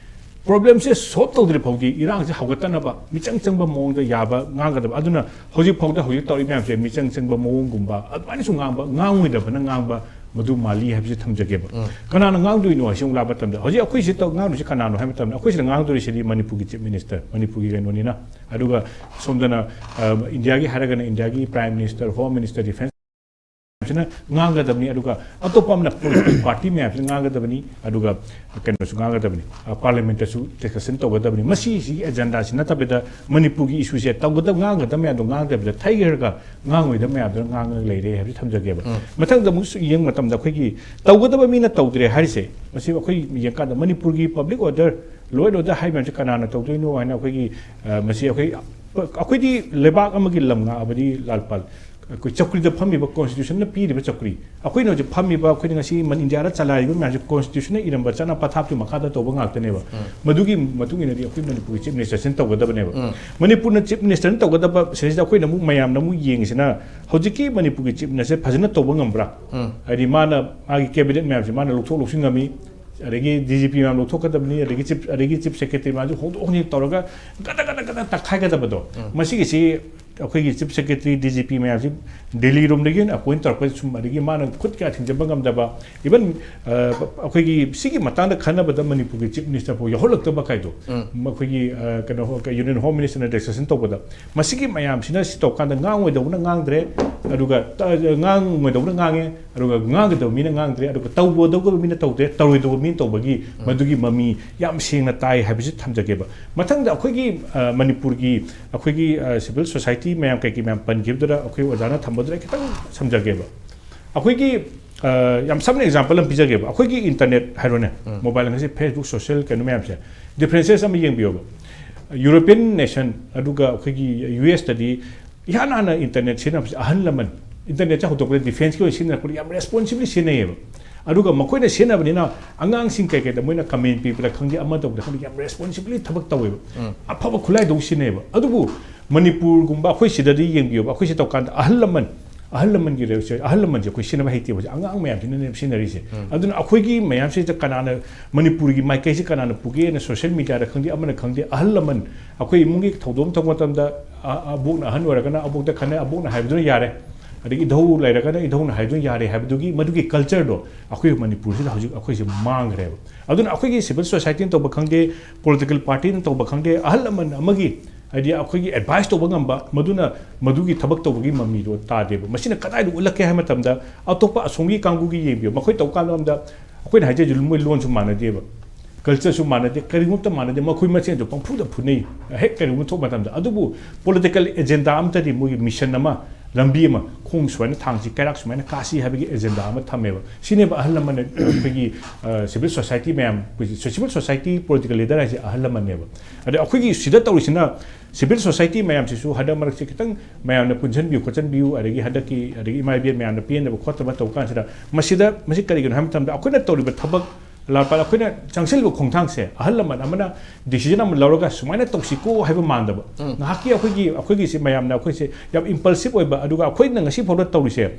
ꯄ꯭ꯔꯣꯕ꯭ꯂꯦꯝꯁꯦ ꯁꯣꯜꯕ ꯇꯧꯗ꯭ꯔꯤ ꯐꯥꯎꯗꯤ ꯏꯔꯥꯡꯁꯦ ꯍꯧꯒꯠꯇꯅꯕ ꯃꯤꯆꯪ ꯆꯪꯕ ꯃꯑꯣꯡꯗ ꯌꯥꯕ ꯉꯥꯡꯒꯗꯕ꯫ ꯑꯗꯨꯅ ꯍꯧꯖꯤꯛ ꯐꯥꯎꯗ ꯍꯧꯖꯤꯛ ꯇꯧꯔꯤ ꯃꯌꯥꯝꯁꯦ ꯃꯤꯆꯪ ꯆꯪꯕ ꯃꯑꯣꯡꯒꯨꯝꯕ ꯑꯗꯨꯃꯥꯏꯅꯁꯨ ꯉꯥꯡꯕ, ꯉꯥꯡꯉꯣꯏꯗꯕꯅ ꯉꯥꯡꯕ ꯃꯗꯨ ꯃꯥꯜꯂꯤ ꯍꯥꯏꯕꯁꯤ ꯊꯝꯖꯒꯦꯕ꯫ ꯀꯅꯥꯅ ꯉꯥꯡꯗꯣꯏꯅꯣ ꯍꯥꯏꯁꯤ ꯑꯃꯨꯛ ꯂꯥꯛꯄ ꯃꯇꯝꯗ, ꯍꯧꯖꯤꯛ ꯑꯩꯈꯣꯏꯁꯤ ꯇꯧ-, ꯉꯥꯡꯗꯣꯏꯁꯤ ꯀꯅꯥꯅꯣ ꯍꯥꯏꯕ ꯃꯇꯝꯗ, ꯑꯩꯈꯣꯏꯁꯤꯗ ꯉꯥꯡꯗꯣꯔꯤꯁꯤꯗꯤ ꯃꯅꯤꯄꯨꯔꯒꯤ ꯆꯤꯐ ꯃꯤꯅꯤꯁꯇꯔ, ꯃꯅꯤꯄꯨꯔꯒꯤ ꯀꯩꯅꯣꯅꯤꯅ꯫ ꯑꯗꯨꯒ ꯁꯣꯝꯗꯅ, ꯑ, ꯏꯟꯗꯤꯌꯥꯒꯤ ꯍꯥꯏꯔꯒꯅ ꯏꯟꯗꯤꯌꯥꯒꯤ prime minister, home minister, defence ꯁꯤꯅ ꯉꯥꯡꯒꯗꯕꯅꯤ, ꯑꯗꯨꯒ ꯑꯇꯣꯞꯄ ꯑꯃꯅ ꯄꯣꯂꯤꯇꯤꯀꯦꯜ ꯄꯥꯔꯇꯤ ꯃꯌꯥꯝꯁꯤꯅ ꯉꯥꯡꯒꯗꯕꯅꯤ, ꯑꯗꯨꯒ ꯀꯩꯅꯣꯁꯨ ꯉꯥꯡꯒꯗꯕꯅꯤ, ꯑ, ꯄꯥꯔꯂꯤꯌꯥꯃꯦꯟꯇꯁꯨ ꯗꯤꯁꯀꯁꯟ ꯇꯧꯒꯗꯕꯅꯤ꯫ ꯃꯁꯤꯁꯤꯒꯤ ꯑꯦꯖꯦꯟꯗꯥꯁꯤ ꯅꯠꯇꯕꯤꯗ ꯃꯅꯤꯄꯨꯔꯒꯤ ꯏꯁꯨꯁꯦ ꯇꯧꯒꯗꯕ, ꯉꯥꯡꯒꯗꯕ ꯃꯌꯥꯝꯗꯣ ꯉꯥꯡꯗꯕꯤꯗ ꯊꯩꯈ꯭ꯔꯒ ꯉꯥꯡꯉꯣꯏꯗꯕ ꯃꯌꯥꯝꯗꯨꯅ ꯉꯥꯡꯉꯒ ꯂꯩꯔꯦ ꯍꯥꯏꯕꯁꯤ ꯊꯝꯖꯒꯦꯕ꯫ ꯃꯊꯪꯗ ꯑꯃꯨꯛ ꯁꯨ-, ꯌꯦꯡꯕ ꯃꯇꯝꯗ ꯑꯩꯈꯣꯏꯒꯤ ꯇꯧꯒꯗꯕ ꯃꯤꯅ ꯇꯧꯗ꯭ꯔꯦ ꯍꯥꯏꯔꯤꯁꯦ, ꯃꯁꯤ ꯑꯩꯈꯣꯏ ꯌꯦꯡꯀꯥꯟꯗ ꯃꯅꯤꯄꯨꯔꯒꯤ public order, law and order ꯍꯥꯏꯕ ꯃꯌꯥꯝꯁꯦ ꯀꯅꯥꯅ ꯇꯧꯗꯣꯏꯅꯣ ꯍꯥꯏꯅ ꯑꯩꯈꯣꯏꯒꯤ, ꯑ, ꯃꯁꯤ ꯑꯩꯈꯣꯏ, ꯑꯩꯈꯣꯏꯗꯤ ꯂꯩꯕꯥꯛ ꯑꯃꯒꯤ ꯂꯝ ꯉꯥꯛꯑꯕꯗꯤ ꯂꯥꯜꯄꯥꯜ, ꯑꯩꯈꯣꯏ ꯆꯧꯀ꯭ꯔꯤꯗ ꯐꯝꯃꯤꯕ, ꯀꯣꯟꯁꯇꯤꯇ꯭ꯌꯨꯁꯟꯅ ꯄꯤꯔꯤꯕ ꯆꯧꯀ꯭ꯔꯤ, ꯑꯩꯈꯣꯏꯅ ꯍꯧꯖꯤꯛ ꯐꯝꯃꯤꯕ, ꯑꯩꯈꯣꯏꯅ ꯉꯁꯤ ꯃꯟ-, ꯏꯟꯗꯤꯌꯥꯗ ꯆꯂꯥꯏꯔꯤꯕ ꯃꯌꯥꯝꯁꯦ ꯀꯣꯟꯁꯇꯤꯇ꯭ꯌꯨꯁꯟꯅ ꯏꯔꯝꯕ ꯆꯠꯅ ꯄꯊꯥꯞꯀꯤ ꯃꯈꯥꯗ ꯇꯧꯕ ꯉꯥꯛꯇꯅꯦꯕ꯫ ꯃꯗꯨꯒꯤ ꯃꯇꯨꯡ ꯏꯟꯅꯗꯤ ꯑꯩꯈꯣꯏ ꯃꯅꯤꯄꯨꯔꯒꯤ ꯆꯤꯐ ꯃꯤꯅꯤꯁꯇꯔꯁꯤꯅ ꯇꯧꯒꯗꯕꯅꯦꯕ꯫ ꯃꯅꯤꯄꯨꯔꯅ ꯆꯤꯐ ꯃꯤꯅꯤꯁꯇꯔꯅ ꯇꯧꯒꯗꯕ ꯁꯤꯗꯩꯁꯤꯗ ꯑꯩꯈꯣꯏꯅ ꯑꯃꯨꯛ, ꯃꯌꯥꯝꯅ ꯑꯃꯨꯛ ꯌꯦꯡꯉꯤꯁꯤꯅ ꯍꯧꯖꯤꯛꯀꯤ ꯃꯅꯤꯄꯨꯔꯒꯤ ꯆꯤꯐ ꯃꯤꯅꯤꯁꯇꯔ ꯐꯖꯅ ꯇꯧꯕ ꯉꯝꯕ꯭ꯔꯥ? ꯍꯥꯏꯗꯤ ꯃꯥꯅ ꯃꯥꯒꯤ ꯀꯦꯕꯤꯅꯦꯠ ꯃꯌꯥꯝꯁꯦ ꯃꯥꯅ ꯂꯧꯊꯣꯛ ꯂꯧꯁꯤꯟ ꯉꯝꯃꯤ, ꯑꯗꯒꯤ ꯗꯤ ꯖꯤ ꯄꯤ ꯃꯌꯥꯝ ꯂꯧꯊꯣꯛꯀꯗꯕꯅꯤ, ꯑꯗꯒꯤ ꯆꯤꯐ, ꯑꯗꯒꯤ ꯆꯤꯐ ꯁꯦꯀ꯭ꯔꯦꯇꯔꯤ ꯃꯌꯥꯝꯁꯨ ꯍꯣꯡꯗꯣꯛ ꯍꯣꯡꯖꯤꯟ ꯇꯧꯔꯒ ꯒꯗ ꯒꯗ ꯒꯗ ꯇꯛꯈꯥꯏꯒꯗꯕꯗꯣ꯫ ꯃꯁꯤꯒꯤꯁꯤ ꯑꯩꯈꯣꯏꯒꯤ chief secretary, D G P ꯃꯌꯥꯝꯁꯤ ꯗꯦꯜꯂꯤꯔꯣꯝꯗꯒꯤ ꯑꯣꯏꯅ ꯑꯦꯄꯣꯏꯟ ꯇꯧꯔꯛꯄ ꯁꯨꯝ, ꯑꯗꯒꯤ ꯃꯥꯅ ꯈꯨꯠ ꯀꯌꯥ ꯊꯤꯡꯖꯤꯟꯕ ꯉꯝꯗꯕ, ꯏꯚꯟ ꯑꯩꯈꯣꯏꯒꯤ ꯁꯤꯒꯤ ꯃꯇꯥꯡꯗ ꯈꯟꯅꯕꯗ ꯃꯅꯤꯄꯨꯔꯒꯤ ꯆꯤꯐ ꯃꯤꯅꯤꯁꯇꯔ ꯐꯥꯎ ꯌꯥꯎꯍꯜꯂꯛꯇꯕ ꯀꯥꯏꯗꯣ, ꯎꯝ꯫ ꯑꯩꯈꯣꯏꯒꯤ ꯑ, ꯀꯩꯅꯣ, ꯌꯨꯅꯤꯌꯟ ꯍꯣꯝ ꯃꯤꯅꯤꯁꯇꯔꯅ ꯗꯤꯁꯀꯁꯟ ꯇꯧꯕꯗ, ꯃꯁꯤꯒꯤ ꯃꯌꯥꯝꯁꯤꯅ ꯁꯤ ꯇꯧꯀꯥꯟꯗ ꯉꯥꯡꯉꯣꯏꯗꯧꯕꯅ ꯉꯥꯡꯗ꯭ꯔꯦ, ꯑꯗꯨꯒ ꯇ-, ꯉꯥꯡꯉꯣꯏꯗꯧꯕꯅ ꯉꯥꯡꯉꯦ, ꯑꯗꯨꯒ ꯉꯥꯡꯒꯗꯕ ꯃꯤꯅ ꯉꯥꯡꯗ꯭ꯔꯦ, ꯑꯗꯨꯒ ꯇꯧꯒꯗꯧꯕ ꯃꯤꯅ ꯇꯧꯗ꯭ꯔꯦ, ꯇꯧꯔꯣꯏꯗꯧꯕ ꯃꯤꯅ ꯇꯧꯕꯒꯤ ꯎꯝ꯫ ꯃꯗꯨꯒꯤ ꯃꯃꯤ ꯌꯥꯝ ꯁꯦꯡꯅ ꯇꯥꯏ ꯍꯥꯏꯕꯁꯤ ꯊꯝꯖꯒꯦꯕ꯫ ꯃꯊꯪꯗ ꯑꯩꯈꯣꯏꯒꯤ, ꯑ, ꯃꯅꯤꯄꯨꯔꯒꯤ ꯑꯩꯈꯣꯏꯒꯤ, ꯑ, ꯁꯤꯚꯤꯜ ꯁꯣꯁꯥꯏꯇꯤ ꯃꯌꯥꯝ, ꯀꯩꯀꯩ ꯃꯌꯥꯝ ꯄꯟꯈꯤꯕꯗꯨꯗ ꯑꯩꯈꯣꯏ ꯑꯣꯖꯥꯅ ꯊꯝꯕꯗꯨꯗ ꯑꯩ ꯈꯤꯇꯪ ꯁꯝꯖꯒꯦꯕ꯫ ꯑꯩꯈꯣꯏꯒꯤ, ꯑ, ꯌꯥꯝ ꯁꯝꯅ ꯑꯦꯛꯖꯥꯝꯄꯜ ꯑꯃ ꯄꯤꯖꯒꯦꯕ꯫ ꯑꯩꯈꯣꯏꯒꯤ ꯏꯟꯇꯔꯅꯦꯠ ꯍꯥꯏꯔꯣꯅꯦ, ꯎꯝ꯫ ꯃꯣꯕꯥꯏꯜ ꯉꯁꯤ Facebook, ꯁꯣꯁꯤꯌꯦꯜ ꯀꯩꯅꯣ ꯃꯌꯥꯝꯁꯦ, ꯗꯤꯐ꯭ꯔꯦꯟꯁꯦꯁ ꯑꯃ ꯌꯦꯡꯕꯤꯌꯣꯕ꯫ ꯌꯨꯔꯣꯄꯤꯌꯟ ꯅꯦꯁꯟ, ꯑꯗꯨꯒ ꯑꯩꯈꯣꯏꯒꯤ ꯌꯨ ꯑꯦꯁꯇꯗꯤ ꯏꯍꯥꯟ ꯍꯥꯟꯅ ꯏꯟꯇꯔꯅꯦꯠ ꯁꯤꯖꯤꯟꯅꯕꯁꯦ ꯑꯍꯜ ꯂꯃꯟ, ꯏꯟꯇꯔꯅꯦꯠꯁꯦ ꯍꯧꯗꯣꯛꯄꯗ, ꯗꯤꯐꯦꯟꯁꯀꯤ ꯑꯣꯏꯅ ꯁꯤꯖꯤꯟꯅꯔꯛꯄꯗ ꯌꯥꯝ ꯔꯦꯁꯄꯣꯟꯁꯤꯕꯂꯤ ꯁꯤꯖꯤꯟꯅꯩꯌꯦꯕ꯫ ꯑꯗꯨꯒ ꯃꯈꯣꯏꯅ ꯁꯤꯖꯤꯟꯅꯕꯅꯤꯅ ꯑꯉꯥꯡꯁꯤꯡ ꯀꯩꯀꯩꯗ ꯃꯣꯏꯅ ꯀꯃꯦꯟ ꯄꯤꯕꯗ ꯈꯪꯗꯦ, ꯑꯃ ꯇꯧꯕꯗ ꯈꯪꯗꯦ, ꯌꯥꯝ ꯔꯦꯁꯄꯣꯟꯁꯤꯕꯂꯤ ꯊꯕꯛ ꯇꯧꯋꯦꯕ꯫ ꯎꯝ꯫ ꯑꯐꯕ ꯈꯨꯠꯂꯥꯏꯗꯧ ꯁꯤꯖꯤꯟꯅꯩꯌꯦꯕ꯫ ꯑꯗꯨꯕꯨ ꯃꯅꯤꯄꯨꯔꯒꯨꯝꯕ ꯑꯩꯈꯣꯏ ꯁꯤꯗꯗꯤ ꯌꯦꯡꯕꯤꯌꯣꯕ, ꯑꯩꯈꯣꯏ ꯁꯤ ꯇꯧꯀꯥꯟꯗ ꯑꯍꯜ ꯂꯃꯟ, ꯑꯍꯜ ꯂꯃꯟꯒꯤ ꯔꯦꯁ-, ꯑꯍꯜ ꯂꯃꯟꯁꯦ ꯑꯩꯈꯣꯏ ꯁꯤꯖꯤꯟꯅꯕ ꯍꯩꯇꯦꯕ, ꯍꯧꯖꯤꯛ ꯑꯉꯥꯡ ꯃꯌꯥꯝꯁꯤꯅꯅꯦꯕ ꯁꯤꯖꯤꯟꯅꯔꯤꯁꯦ꯫ ꯎꯝ꯫ ꯑꯗꯨꯅ ꯑꯩꯈꯣꯏꯒꯤ ꯃꯌꯥꯝꯁꯤꯗ ꯀꯅꯥꯅ, ꯃꯅꯤꯄꯨꯔꯒꯤ ꯃꯥꯏꯀꯩꯁꯤ ꯀꯅꯥꯅ ꯄꯨꯒꯦꯅ ꯁꯣꯁꯤꯌꯦꯜ ꯃꯤꯗꯤꯌꯥꯗ ꯈꯪꯗꯦ, ꯑꯃꯅ ꯈꯪꯗꯦ, ꯑꯍꯜ ꯂꯃꯟ, ꯑꯩꯈꯣꯏ ꯏꯃꯨꯡꯒꯤ ꯊꯧꯗꯣꯛ ꯑꯃ ꯊꯣꯛꯄ ꯃꯇꯝꯗ ꯑ-, ꯑꯕꯣꯛꯅ ꯑꯍꯟ ꯑꯣꯏꯔꯒꯅ ꯑꯕꯣꯛꯇ ꯈꯟꯅꯩ, ꯑꯕꯣꯛꯅ ꯍꯥꯏꯕꯗꯨꯅ ꯌꯥꯔꯦ, ꯑꯗꯒꯤ ꯏꯙꯧ ꯂꯩꯔꯒꯅ ꯏꯙꯧꯅ ꯍꯥꯏꯕꯗꯨꯅ ꯌꯥꯔꯦ ꯍꯥꯏꯕꯗꯨꯒꯤ, ꯃꯗꯨꯒꯤ ꯀꯜꯆꯔꯗꯣ ꯑꯩꯈꯣꯏ ꯃꯅꯤꯄꯨꯔꯁꯤꯗ ꯍꯧꯖꯤꯛ ꯑꯩꯈꯣꯏꯁꯦ ꯃꯥꯡꯈ꯭ꯔꯦꯕ꯫ ꯑꯗꯨꯅ ꯑꯩꯈꯣꯏꯒꯤ ꯁꯤꯚꯤꯜ ꯁꯣꯁꯥꯏꯇꯤꯅ ꯇꯧꯕ ꯈꯪꯗꯦ, ꯄꯣꯂꯤꯇꯤꯀꯦꯜ ꯄꯥꯔꯇꯤꯅ ꯇꯧꯕ ꯈꯪꯗꯦ, ꯑꯍꯜ ꯂꯃꯟ ꯑꯃꯒꯤ, ꯍꯥꯏꯗꯤ ꯑꯩꯈꯣꯏꯒꯤ ꯑꯦꯗꯚꯥꯏꯁ ꯇꯧꯕ ꯉꯝꯕ, ꯃꯗꯨꯅ ꯃꯗꯨꯒꯤ ꯊꯕꯛ ꯇꯧꯕꯒꯤ ꯃꯃꯤꯗꯣ ꯇꯥꯗꯦꯕ꯫ ꯃꯁꯤꯅ ꯀꯗꯥꯏꯗ ꯎꯠꯂꯛꯀꯦ ꯍꯥꯏꯕ ꯃꯇꯝꯗ, ꯑꯇꯣꯞꯄ ꯑꯁꯣꯝꯒꯤ ꯀꯥꯡꯕꯨꯒꯤ ꯌꯦꯡꯕꯤꯌꯨ, ꯃꯈꯣꯏ ꯇꯧꯕ ꯀꯥꯟꯗ ꯑꯩꯈꯣꯏꯅ ꯍꯥꯏꯖꯔꯤꯁꯦ ꯃꯣꯏ ꯂꯣꯟꯁꯨ ꯃꯥꯟꯅꯗꯦꯕ, ꯀꯜꯆꯔꯁꯨ ꯃꯥꯟꯅꯗꯦ, ꯀꯔꯤꯒꯨꯝꯕ ꯑꯃꯠꯇ ꯃꯥꯟꯅꯗꯦ, ꯃꯈꯣꯏ ꯃꯁꯦꯟꯁꯨ ꯄꯪꯐꯨꯗ ꯐꯨꯅꯩ ꯍꯦꯛ ꯀꯔꯤꯒꯨꯝꯕ ꯊꯣꯛꯄ ꯃꯇꯝꯗ꯫ ꯑꯗꯨꯕꯨ ꯄꯣꯂꯤꯇꯤꯀꯦꯜ ꯑꯦꯖꯦꯟꯗꯥ ꯑꯃꯠꯇꯗꯤ, ꯃꯣꯏꯒꯤ ꯃꯤꯁꯟ ꯑꯃ, ꯂꯝꯕꯤ ꯑꯃ, ꯈꯣꯡ ꯁꯨꯃꯥꯏꯅ ꯊꯥꯡꯁꯤ, ꯀꯩꯔꯥꯛ ꯁꯨꯃꯥꯏꯅ ꯀꯥꯁꯤ ꯍꯥꯏꯕꯒꯤ ꯑꯦꯖꯦꯟꯗꯥ ꯑꯃ ꯊꯝꯃꯦꯕ꯫ ꯁꯤꯅꯦꯕ ꯑꯍꯜ ꯂꯃꯟꯅ ꯑꯩꯈꯣꯏꯒꯤ, ꯑ, ꯁꯤꯚꯤꯜ ꯁꯣꯁꯥꯏꯇꯤ ꯃꯌꯥꯝ, ꯑꯩꯈꯣꯏꯒꯤ ꯁꯤꯚꯤꯜ ꯁꯣꯁꯥꯏꯇꯤ ꯄꯣꯂꯤꯇꯤꯀꯦꯜ ꯂꯤꯗꯔ ꯍꯥꯏꯁꯦ ꯑꯍꯜ ꯂꯃꯟꯅꯦꯕ꯫ ꯑꯗ ꯑꯩꯈꯣꯏꯒꯤ ꯁꯤꯗ ꯇꯧꯔꯤꯁꯤꯅ, ꯁꯤꯚꯤꯜ ꯁꯣꯁꯥꯏꯇꯤ ꯃꯌꯥꯝꯁꯤꯁꯨ ꯍꯟꯗꯛ ꯃꯔꯛꯁꯦ ꯈꯤꯇꯪ ꯃꯌꯥꯝꯅ ꯄꯨꯟꯁꯤꯟꯕꯤꯌꯨ ꯈꯣꯠꯆꯟꯕꯤꯌꯨ, ꯑꯗꯒꯤ ꯍꯟꯗꯛꯀꯤ, ꯑꯗꯒꯤ ꯏꯃꯥ ꯏꯕꯦꯟ ꯃꯌꯥꯝꯅ ꯄꯦꯟꯗꯕ ꯈꯣꯠꯇꯕ ꯇꯧꯕ ꯀꯥꯟꯁꯤꯗ, ꯃꯁꯤꯗ, ꯃꯁꯤ ꯀꯔꯤꯒꯤꯅꯣ ꯍꯥꯏꯕ ꯃꯇꯝꯗ, ꯑꯩꯈꯣꯏꯅ ꯇꯧꯔꯤꯕ ꯊꯕꯛ, ꯂꯥꯜꯄꯥꯜ, ꯑꯩꯈꯣꯏꯅ ꯆꯪꯁꯤꯜꯂꯤꯕ ꯈꯣꯡꯊꯥꯡꯁꯦ, ꯑꯍꯜ ꯂꯃꯟ ꯑꯃꯅ ꯗꯤꯁꯤꯖꯟ ꯑꯃ ꯂꯧꯔꯒ ꯁꯨꯃꯥꯏꯅ ꯇꯧꯁꯤꯀꯣ ꯍꯥꯏꯕ ꯃꯥꯟꯗꯕ, ꯎꯝ꯫ ꯉꯥꯏꯍꯥꯛꯀꯤ ꯑꯩꯈꯣꯏꯒꯤ, ꯑꯩꯈꯣꯏꯒꯤꯁꯦ ꯃꯌꯥꯝꯅ ꯑꯩꯈꯣꯏꯁꯦ ꯌꯥꯝ ꯏꯝꯄꯜꯁꯤꯞ ꯑꯣꯏꯕ, ꯑꯗꯨꯒ ꯑꯩꯈꯣꯏꯅ ꯉꯁꯤ ꯐꯥꯎꯗ ꯇꯧꯔꯤꯁꯦ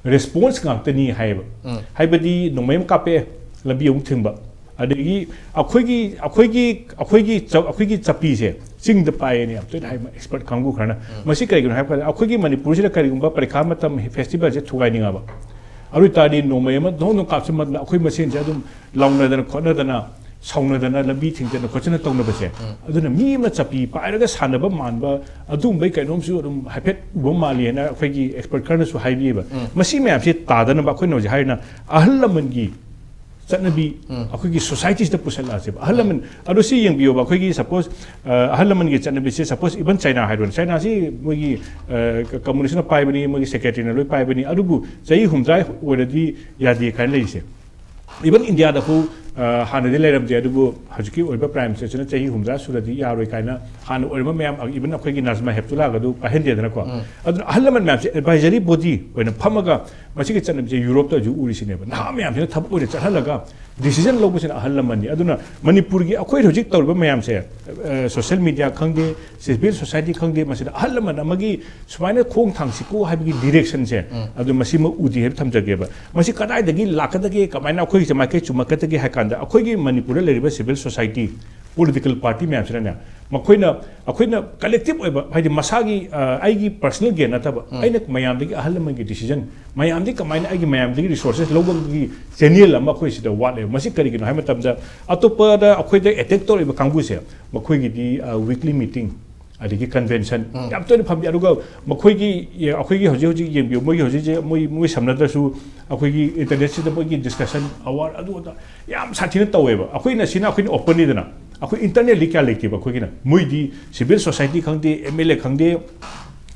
ꯔꯦꯁꯄꯣꯟꯁ ꯉꯥꯛꯇꯅꯤ ꯍꯥꯏꯌꯦꯕ꯫ ꯎꯝ꯫ ꯍꯥꯏꯕꯗꯤ ꯅꯣꯡꯃꯩ ꯑꯃ ꯀꯥꯞꯄꯛꯑꯦ, ꯂꯝꯕꯤ ꯑꯃꯨꯛ ꯊꯤꯡꯕ, ꯑꯗꯒꯤ ꯑꯩꯈꯣꯏꯒꯤ ꯑꯩꯈꯣꯏꯒꯤ ꯑꯩꯈꯣꯏꯒꯤ ꯆ- ꯑꯩꯈꯣꯏꯒꯤ ꯆꯞꯄꯤꯁꯦ ꯆꯤꯡꯗ ꯄꯥꯏꯌꯦꯅ ꯌꯥꯝ ꯇꯣꯏꯅ ꯍꯥꯏ ꯑꯦꯛꯁꯄꯔꯠ ꯀꯥꯡꯕꯨ ꯈꯔꯅ꯫ ꯃꯁꯤ ꯀꯔꯤꯒꯤꯅꯣ ꯍꯥꯏꯕ ꯀꯥꯟꯗ ꯑꯩꯈꯣꯏꯒꯤ ꯃꯅꯤꯄꯨꯔꯁꯤꯗ ꯀꯔꯤꯒꯨꯝꯕ ꯄꯔꯤꯈꯥ ꯃꯇꯝ ꯐꯦꯁꯇꯤꯚꯦꯜꯁꯦ ꯊꯨꯒꯥꯏꯅꯤꯡꯉꯕ, ꯑꯗꯨ ꯑꯣꯏ ꯇꯥꯔꯗꯤ ꯅꯣꯡꯃꯩ ꯑꯃ ꯗꯣꯡ ꯗꯣꯡ ꯀꯥꯞꯁꯤꯟꯕꯗ ꯑꯩꯈꯣꯏ ꯃꯁꯦꯟꯁꯦ ꯑꯗꯨꯝ ꯂꯥꯎꯅꯗꯅ ꯈꯣꯠꯅꯗꯅ, ꯁꯥꯎꯅꯗꯅ, ꯂꯝꯕꯤ ꯊꯤꯡꯖꯤꯟꯗꯅ ꯈꯣꯠꯆꯤꯟꯅ ꯇꯧꯅꯕꯁꯦ, ꯑꯗꯨꯅ ꯃꯤ ꯑꯃ ꯆꯞꯄꯤ ꯄꯥꯏꯔꯒ ꯁꯥꯟꯅꯕ ꯃꯥꯟꯕ ꯑꯗꯨꯒꯨꯝꯕꯩ ꯀꯩꯅꯣꯝꯁꯨ ꯑꯗꯨꯝ ꯍꯥꯏꯐꯦꯠ ꯎꯕ ꯃꯥꯜꯂꯤ ꯍꯥꯏꯅ ꯑꯩꯈꯣꯏꯒꯤ ꯑꯦꯛꯁꯄꯔꯠ ꯈꯔꯅꯁꯨ ꯍꯥꯏꯕꯤꯌꯦꯕ꯫ ꯃꯁꯤ ꯃꯌꯥꯝꯁꯦ ꯇꯥꯗꯅꯕ ꯑꯩꯈꯣꯏꯅ ꯍꯧꯖꯤꯛ ꯍꯥꯏꯔꯤꯅ ꯑꯍꯜ ꯂꯃꯟꯒꯤ ꯆꯠꯅꯕꯤ, ꯑꯩꯈꯣꯏꯒꯤ ꯁꯣꯁꯥꯏꯇꯤꯁꯤꯗ ꯄꯨꯁꯜꯂꯛꯑꯁꯦꯕ꯫ ꯑꯍꯜ ꯂꯃꯟ ꯑꯗꯣ ꯁꯤ ꯌꯦꯡꯕꯤꯌꯣꯕ, ꯑꯩꯈꯣꯏꯒꯤ ꯁꯄꯣꯁ ꯑꯍꯜ ꯂꯃꯟꯒꯤ ꯆꯠꯅꯕꯤꯁꯦ, ꯁꯄꯣꯁ ꯏꯚꯟ ꯆꯥꯏꯅꯥ ꯍꯥꯏꯔꯣꯅꯦ, ꯆꯥꯏꯅꯥꯁꯤ ꯃꯣꯏꯒꯤ ꯀꯝꯃꯨꯅꯤꯁꯅ ꯄꯥꯏꯕꯅꯤ, ꯃꯣꯏꯒꯤ ꯁꯦꯀ꯭ꯔꯦꯇꯔꯤꯅ ꯂꯣꯏ ꯄꯥꯏꯕꯅꯤ, ꯑꯗꯨꯕꯨ ꯆꯍꯤ ꯍꯨꯝꯗ꯭ꯔꯥ ꯑꯣꯏꯔꯗꯤ ꯌꯥꯗꯦ ꯀꯥꯏꯅ ꯂꯩꯔꯤꯁꯦ꯫ ꯏꯚꯟ ꯏꯟꯗꯤꯌꯥꯗꯐꯥꯎ ꯍꯥꯟꯅꯗꯤ ꯂꯩꯔꯝꯗꯦ, ꯑꯗꯨꯕꯨ ꯍꯧꯖꯤꯛꯀꯤ ꯑꯣꯏꯕ ꯄ꯭ꯔꯥꯏꯝ ꯃꯤꯅꯤꯁꯇꯔꯁꯤꯅ ꯆꯍꯤ ꯍꯨꯝꯗ꯭ꯔꯥ ꯁꯨꯔꯗꯤ ꯌꯥꯔꯣꯏ ꯀꯥꯏꯅ ꯍꯥꯟꯅ ꯑꯣꯏꯔꯝꯕ ꯃꯌꯥꯝ, ꯏꯚꯟ ꯑꯩꯈꯣꯏꯒꯤ ꯅꯥꯖꯃꯥ ꯍꯦꯞꯇꯨꯂꯥꯒꯗꯨ ꯄꯥꯏꯍꯟꯗꯦꯗꯅꯀꯣ꯫ ꯑꯗꯨꯅ ꯑꯍꯜ ꯂꯃꯟ ꯃꯌꯥꯝꯁꯦ ꯑꯦꯗꯚꯥꯏꯖꯔꯤ ꯕꯣꯗꯤ ꯑꯣꯏꯅ ꯐꯝꯃꯒ ꯃꯁꯤꯒꯤ ꯆꯠꯅꯕꯤꯁꯦ ꯌꯨꯔꯣꯞꯇ ꯍꯧꯖꯤꯛ ꯎꯔꯤꯁꯤꯅꯦꯕ꯫ ꯅꯍꯥ ꯃꯌꯥꯝꯁꯤꯅ ꯊꯕꯛ ꯑꯣꯏꯅ ꯆꯠꯍꯜꯂꯒ ꯗꯤꯁꯤꯖꯟ ꯂꯧꯕꯁꯤꯅ ꯑꯍꯜ ꯂꯃꯟꯅꯤ꯫ ꯑꯗꯨꯅ ꯃꯅꯤꯄꯨꯔꯒꯤ ꯑꯩꯈꯣꯏ ꯍꯧꯖꯤꯛ ꯇꯧꯔꯤꯕ ꯃꯌꯥꯝꯁꯦ, ꯁꯣꯁꯤꯌꯦꯜ ꯃꯤꯗꯤꯌꯥ ꯈꯪꯗꯦ, ꯁꯤꯚꯤꯜ ꯁꯣꯁꯥꯏꯇꯤ ꯈꯪꯗꯦ, ꯃꯁꯤꯗ ꯑꯍꯜ ꯂꯃꯟ ꯑꯃꯒꯤ ꯁꯨꯃꯥꯏꯅ ꯈꯣꯡ ꯊꯥꯡꯁꯤꯀꯣ ꯍꯥꯏꯕꯒꯤ ꯗꯤꯔꯦꯛꯁꯟꯁꯦ, ꯑꯗꯨ ꯃꯁꯤꯃꯛ ꯎꯗꯦ ꯍꯥꯏꯕ ꯊꯝꯖꯒꯦꯕ꯫ ꯃꯁꯤ ꯀꯗꯥꯏꯗꯒꯤ ꯂꯥꯛꯀꯗꯒꯦ, ꯀꯃꯥꯏꯅ ꯑꯩꯈꯣꯏꯒꯤꯁꯦ ꯃꯥꯏꯀꯩ ꯆꯨꯝꯃꯛꯀꯗꯒꯦ ꯍꯥꯏ ꯀꯥꯟꯗ, ꯑꯩꯈꯣꯏꯒꯤ ꯃꯅꯤꯄꯨꯔꯗ ꯂꯩꯔꯤꯕ ꯁꯤꯚꯤꯜ ꯁꯣꯁꯥꯏꯇꯤ, ꯄꯣꯂꯤꯇꯤꯀꯦꯜ ꯄꯥꯔꯇꯤ ꯃꯌꯥꯝꯁꯤꯅꯅꯦ, ꯃꯈꯣꯏꯅ, ꯑꯩꯈꯣꯏꯅ ꯀꯂꯦꯛꯇꯤꯞ ꯑꯣꯏꯕ, ꯍꯥꯏꯗꯤ ꯃꯁꯥꯒꯤ, ꯑ, ꯑꯩꯒꯤ ꯄꯔꯁꯅꯦꯜ ꯒꯦꯟ ꯅꯠꯇꯕ, ꯑꯩꯅ ꯃꯌꯥꯝꯗꯒꯤ ꯑꯍꯜ ꯂꯃꯟꯒꯤ ꯗꯤꯁꯤꯖꯟ, ꯃꯌꯥꯝꯗꯒꯤ ꯀꯃꯥꯏꯅ ꯑꯩꯒꯤ ꯃꯌꯥꯝꯗꯒꯤ ꯔꯤꯁꯣꯔꯁꯦꯁ ꯂꯧꯕꯒꯤ ꯆꯦꯅꯦꯜ ꯑꯃ ꯑꯩꯈꯣꯏ ꯁꯤꯗ ꯋꯥꯠꯂꯦꯕ꯫ ꯃꯁꯤ ꯀꯔꯤꯒꯤꯅꯣ ꯍꯥꯏꯕ ꯃꯇꯝꯗ, ꯑꯇꯣꯞꯄꯗ ꯑꯩꯈꯣꯏꯗ ꯑꯦꯇꯦꯛ ꯇꯧꯔꯤꯕ ꯀꯥꯡꯕꯨꯁꯦ, ꯃꯈꯣꯏꯒꯤꯗꯤ ꯋꯤꯛꯂꯤ ꯃꯤꯇꯤꯡ, ꯑꯗꯒꯤ ꯀꯟꯚꯦꯟꯁꯟ ꯌꯥꯝ ꯇꯣꯏꯅ ꯐꯝꯕꯤ꯫ ꯑꯗꯨꯒ ꯃꯈꯣꯏꯒꯤ, ꯑꯩꯈꯣꯏꯒꯤ ꯍꯧꯖꯤꯛ ꯍꯧꯖꯤꯛ ꯌꯦꯡꯕꯤꯌꯨ, ꯃꯣꯏꯒꯤ ꯍꯧꯖꯤꯛꯁꯦ ꯃꯣꯏ, ꯃꯣꯏ ꯁꯝꯅꯗ꯭ꯔꯁꯨ ꯑꯩꯈꯣꯏꯒꯤ ꯏꯟꯇꯔꯅꯦꯠꯁꯤꯗ ꯃꯣꯏꯒꯤ ꯗꯤꯁꯀꯁꯟ, ꯑꯋꯥꯔ, ꯑꯗꯨ ꯑꯗꯥ ꯌꯥꯝ ꯁꯥꯊꯤꯅ ꯇꯧꯋꯦꯕ꯫ ꯑꯩꯈꯣꯏꯅ ꯁꯤꯅ ꯑꯩꯈꯣꯏꯅ ꯑꯣꯄꯟꯅꯤꯗꯅ, ꯑꯩꯈꯣꯏ ꯏꯟꯇꯔꯅꯦꯜꯂꯤ ꯀꯌꯥ ꯂꯩꯇꯦꯕ꯫ ꯑꯩꯈꯣꯏꯒꯤꯅ ꯃꯣꯏꯗꯤ ꯁꯤꯚꯤꯜ ꯁꯣꯁꯥꯏꯇꯤ ꯈꯪꯗꯦ, ꯑꯦꯝ ꯑꯦꯜ ꯑꯦ ꯈꯪꯗꯦ,